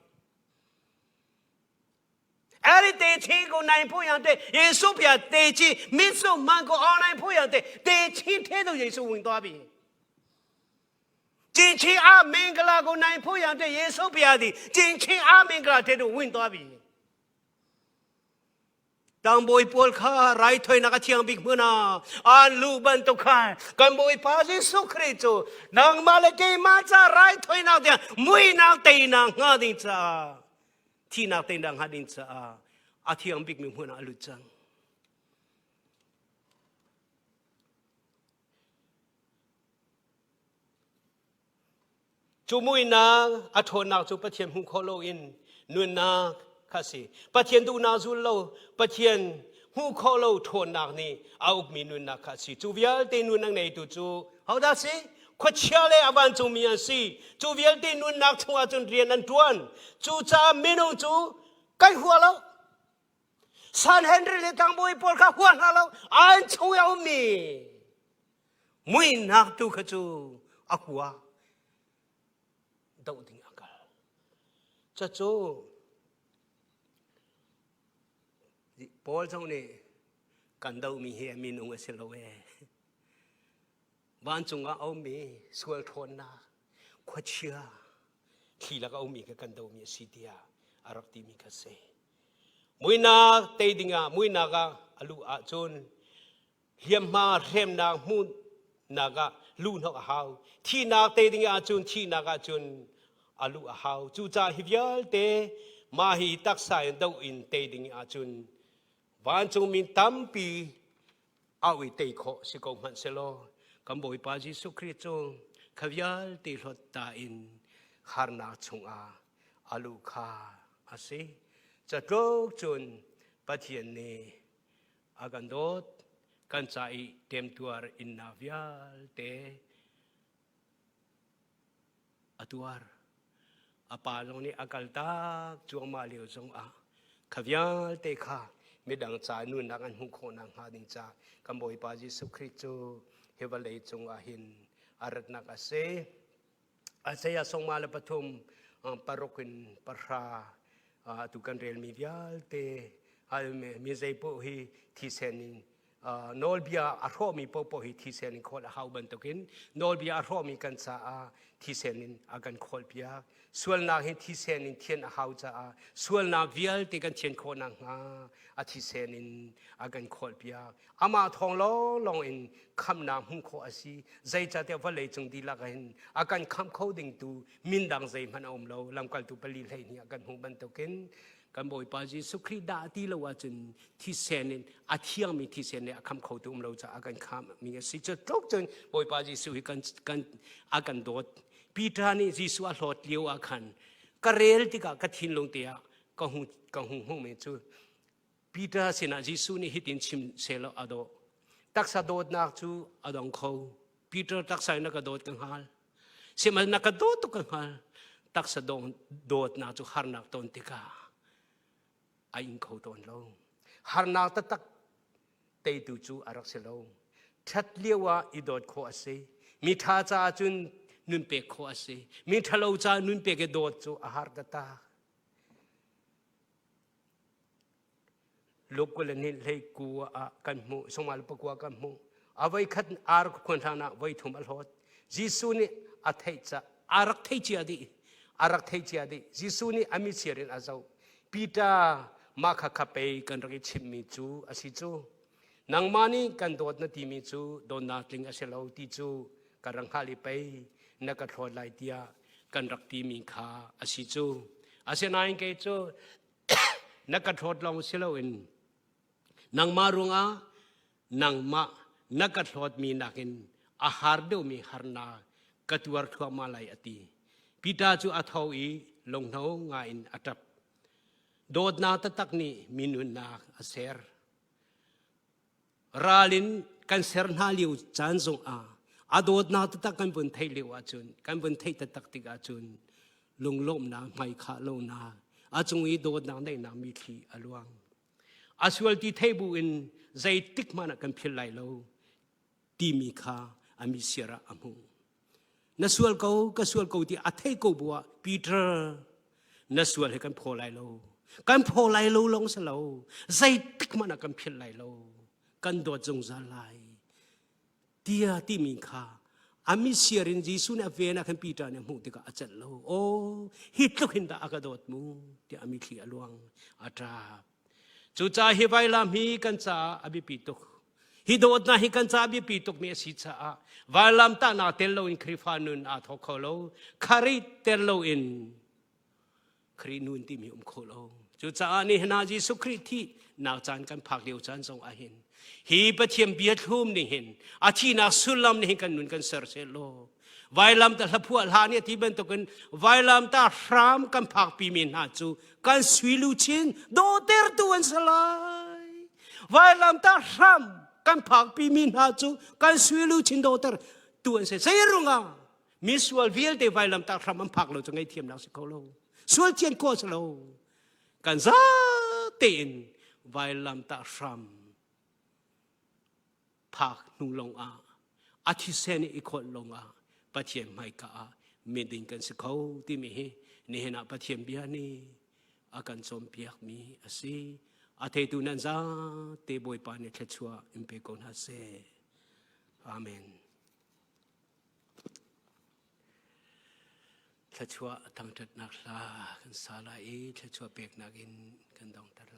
eri te chi ko nai po yang te Yesu phia te chi mi su man ko online po yang te te chi the to Yesu wing to bi ကျင်ချင်းအမင်္ဂလာကိုနိုင်ဖို့ရန်အတွက်ယေရှုဖျားသည်ကျင်ချင်းအမင်္ဂလာတဲ့တို့ဝင်သွားပြီ Tang Bawi pawl kha raithawinak a thiang bik hmun ah an luh bantuk khan kan Bawipa Jesuh Khrih cu nangmah le keimah ca raithawinak tiang muihnak teinak hnga ding caah thihnak teinak hnga ding caah a thiang bikmi hmun ah a lut cang. Cu muihnak a ṭhawnnak cu Pathian hmuh khawh loin nunnak kha a si. Pathian duhnak zul lo, Pathian hmuh khawh lo ṭhawnnak nih a ukmi nunnak kha a si. Cu vialte nunnak neitu cu hodah si? Khuachia le a vancungmi an si. Cu vialte nunnak chungah cun rian an ṭuan. Cucaah minung cu kan hua lo. Sanhedrin le tlangbawi pawl kha hua hna lo. An chung i a ummi muihnak tu kha cu a hua doh ding a kal cucu Paul zong nih kan dohmi hi a minung a si lo ee vancung ah a ummi sual ṭhawnnak khuachia thli lak a ummi kha kan dohmi a si tiah a rak timi kha si muihnak tei dingah muihnak ah a luh ahcun hliamhma hremnak hmuhnak ah luhnok a hau thihnak te ding ahcun thihnak ahcun a luh a hau cucaah hi vialte mah hi taksa in do in te ding ahcun vancungmi tampi au i tei khawh si ko hmanh selaw kan Bawipa Jesuh Khrih cu kha vialte hlawt ta in harnak chungah a luh kha a si catluk cun Pathian nih a kan dawt kan ca i temtuar innak vialte a tuar a pa zong nih a kaltak cuahmah lio zong ah kha vialte kha midang ca nunnak an hmuh khawh nakhnga ding ca kan Bawipa Jesuh Khrih cu hi vawlei cung ah hin a ratnak a si. Isaiah songma le pathum paruk in pahra atu kan relmi vialte mi zeipoh hi thisen in nawlbia a hrawhmi paohpaoh hi thisen in khawl a hau bantukin nawlbia a hrawhmi kan caah thisen in a kan khawlpiak sualnak hi thisen in thian a hau caah sualnak vialte kan thian khawh nakhnga a thisen in a kan khawlpiak amah thawng lawnglawng in khamhnak hmuh khawh a si zeicahtiah vawlei cung dihlak hin a kan khamh kho dingtu min dang zeihmanh a um lo lamkaltu pali 12 ah kan hmuh bantukin kan Bawipa Jesuh Khrih dah ti lo ahcun thisen in a thiangmi thisen nih a khamh khotu um lo caah a kan khamhmi a si cu tluk cun Bawipa Jesuh hi kan kan a kan dawt Peter nih Jesuh a hlawt lio ah khan ka rel tikah ka thinlung te ah ka hung ka hung hmuhmi cu Peter sinah Jesuh nih hitin chim sehlaw a dawh. Taksa dawtnak cu a dong kho. Peter taksa in na ka dawt ka hngal. Sihmanhsehlaw na ka dawt tuk ka hngal. Taksa dawtnak cu harnak ton tikah a ing kho tawn lo. Harnak taktak teitu cu a rak si lo. Ṭhat lio ah i dawt khawh a si. Mi ṭha caah cun nun pek khawh a si. Mi ṭhalo caah nun pek i dawt cu a har taktak. Luke le ni hlei ku ah kan hmuh somal pakua kan hmuh a voi khat ar khuan hlan ah voi thum a hlawt Jesuh nih a theih ca. A rak thei cia dih. A rak thei cia dih. Jesuh nih a mitsir in a zoh. Peter, mah kha kha pei kan rak i chimhmi cu a si cu. Nangmah nih kan dawt na timi cu dawtnak tling a si lo ti cu ka rak hngalh i pei na ka thlawt lai tiah kan rak timi kha a si cu. Asinain kei cu na ka thlawt lawng si loin nangmah ruangah nangmah na ka hlawtmi nakin a har deuhmi harnak ka tuar thluahmah lai a ti. Peter cu a tho i lunghno ngaiin a ṭap. Dawtnak taktak nih mi nunnak a ser. Ral in kan ser hna lio caan zongah a dawtnak taktak kan vun theih lio ahcun kan vun theih taktak tik ahcun lunglawmhnak hmaikhah lonak a cung i dawtnak neihnak mithli a luang. A sual ti thei bu in zeitik hmanh ah kan philh lai lo timi kha a misiar ah a hmuh. Na sual ko, ka sual ko ti a thei ko bu ah Peter na sual hi kan phaw lai lo. Kan phaw lai lo lawng si lo. Zeitik hmanh ah kan philh lai lo. Kan dawt zungzal lai. Tia timi kha a misiar in Jesuh nih a ven ah khan Peter nih a hmuh tikah a celh lo. Aw, hi tluk hin dah a ka dawt mu tiah a mithli a luang, a ṭap. Cucaah hi vailam hi kan caah a biapi tuk. Hi dawtnak hi kan caah biapi tukmi a si caah vailam tahnak tel loin Khrihfa nun aa thawk kho lo. Kharih tel loin Khrih nun timi um kho lo. Cucaah nihin ah Jesuh Khrih thih nak caan kan phak lio caan zong ah hin hi Pathian bia thlum nih hin a thihnak sullam nih hin kan nun kan ser seh law vailam ta hlaphuah hla nih a ti bantukin vailam ta hram kan phakpi mi hna cu kan sui luchin dawhtertu an si lai vailam ta hram kan phakpi mi hna cu kan sui luchin dawhter tu an si zei rungah Misual vialte vailamtah hram an phak lo cu ngaihthiamnak si kho lo. Sual thian khawh si lo. Kan za tein vailamtah hram phak hnu lawng ah a thisen i khawlh lawng ah Pathian hmaika ah miding kan si kho timi hi nihin ah Pathian bia nih a kan cawnpiakmi a si. A theitu nan za te Bawipa nih thluachuah in pe ko hna seh. Amen. Thluachuah thangṭhatnak hla kan sa lai i thluachuah peknak in kan dongter.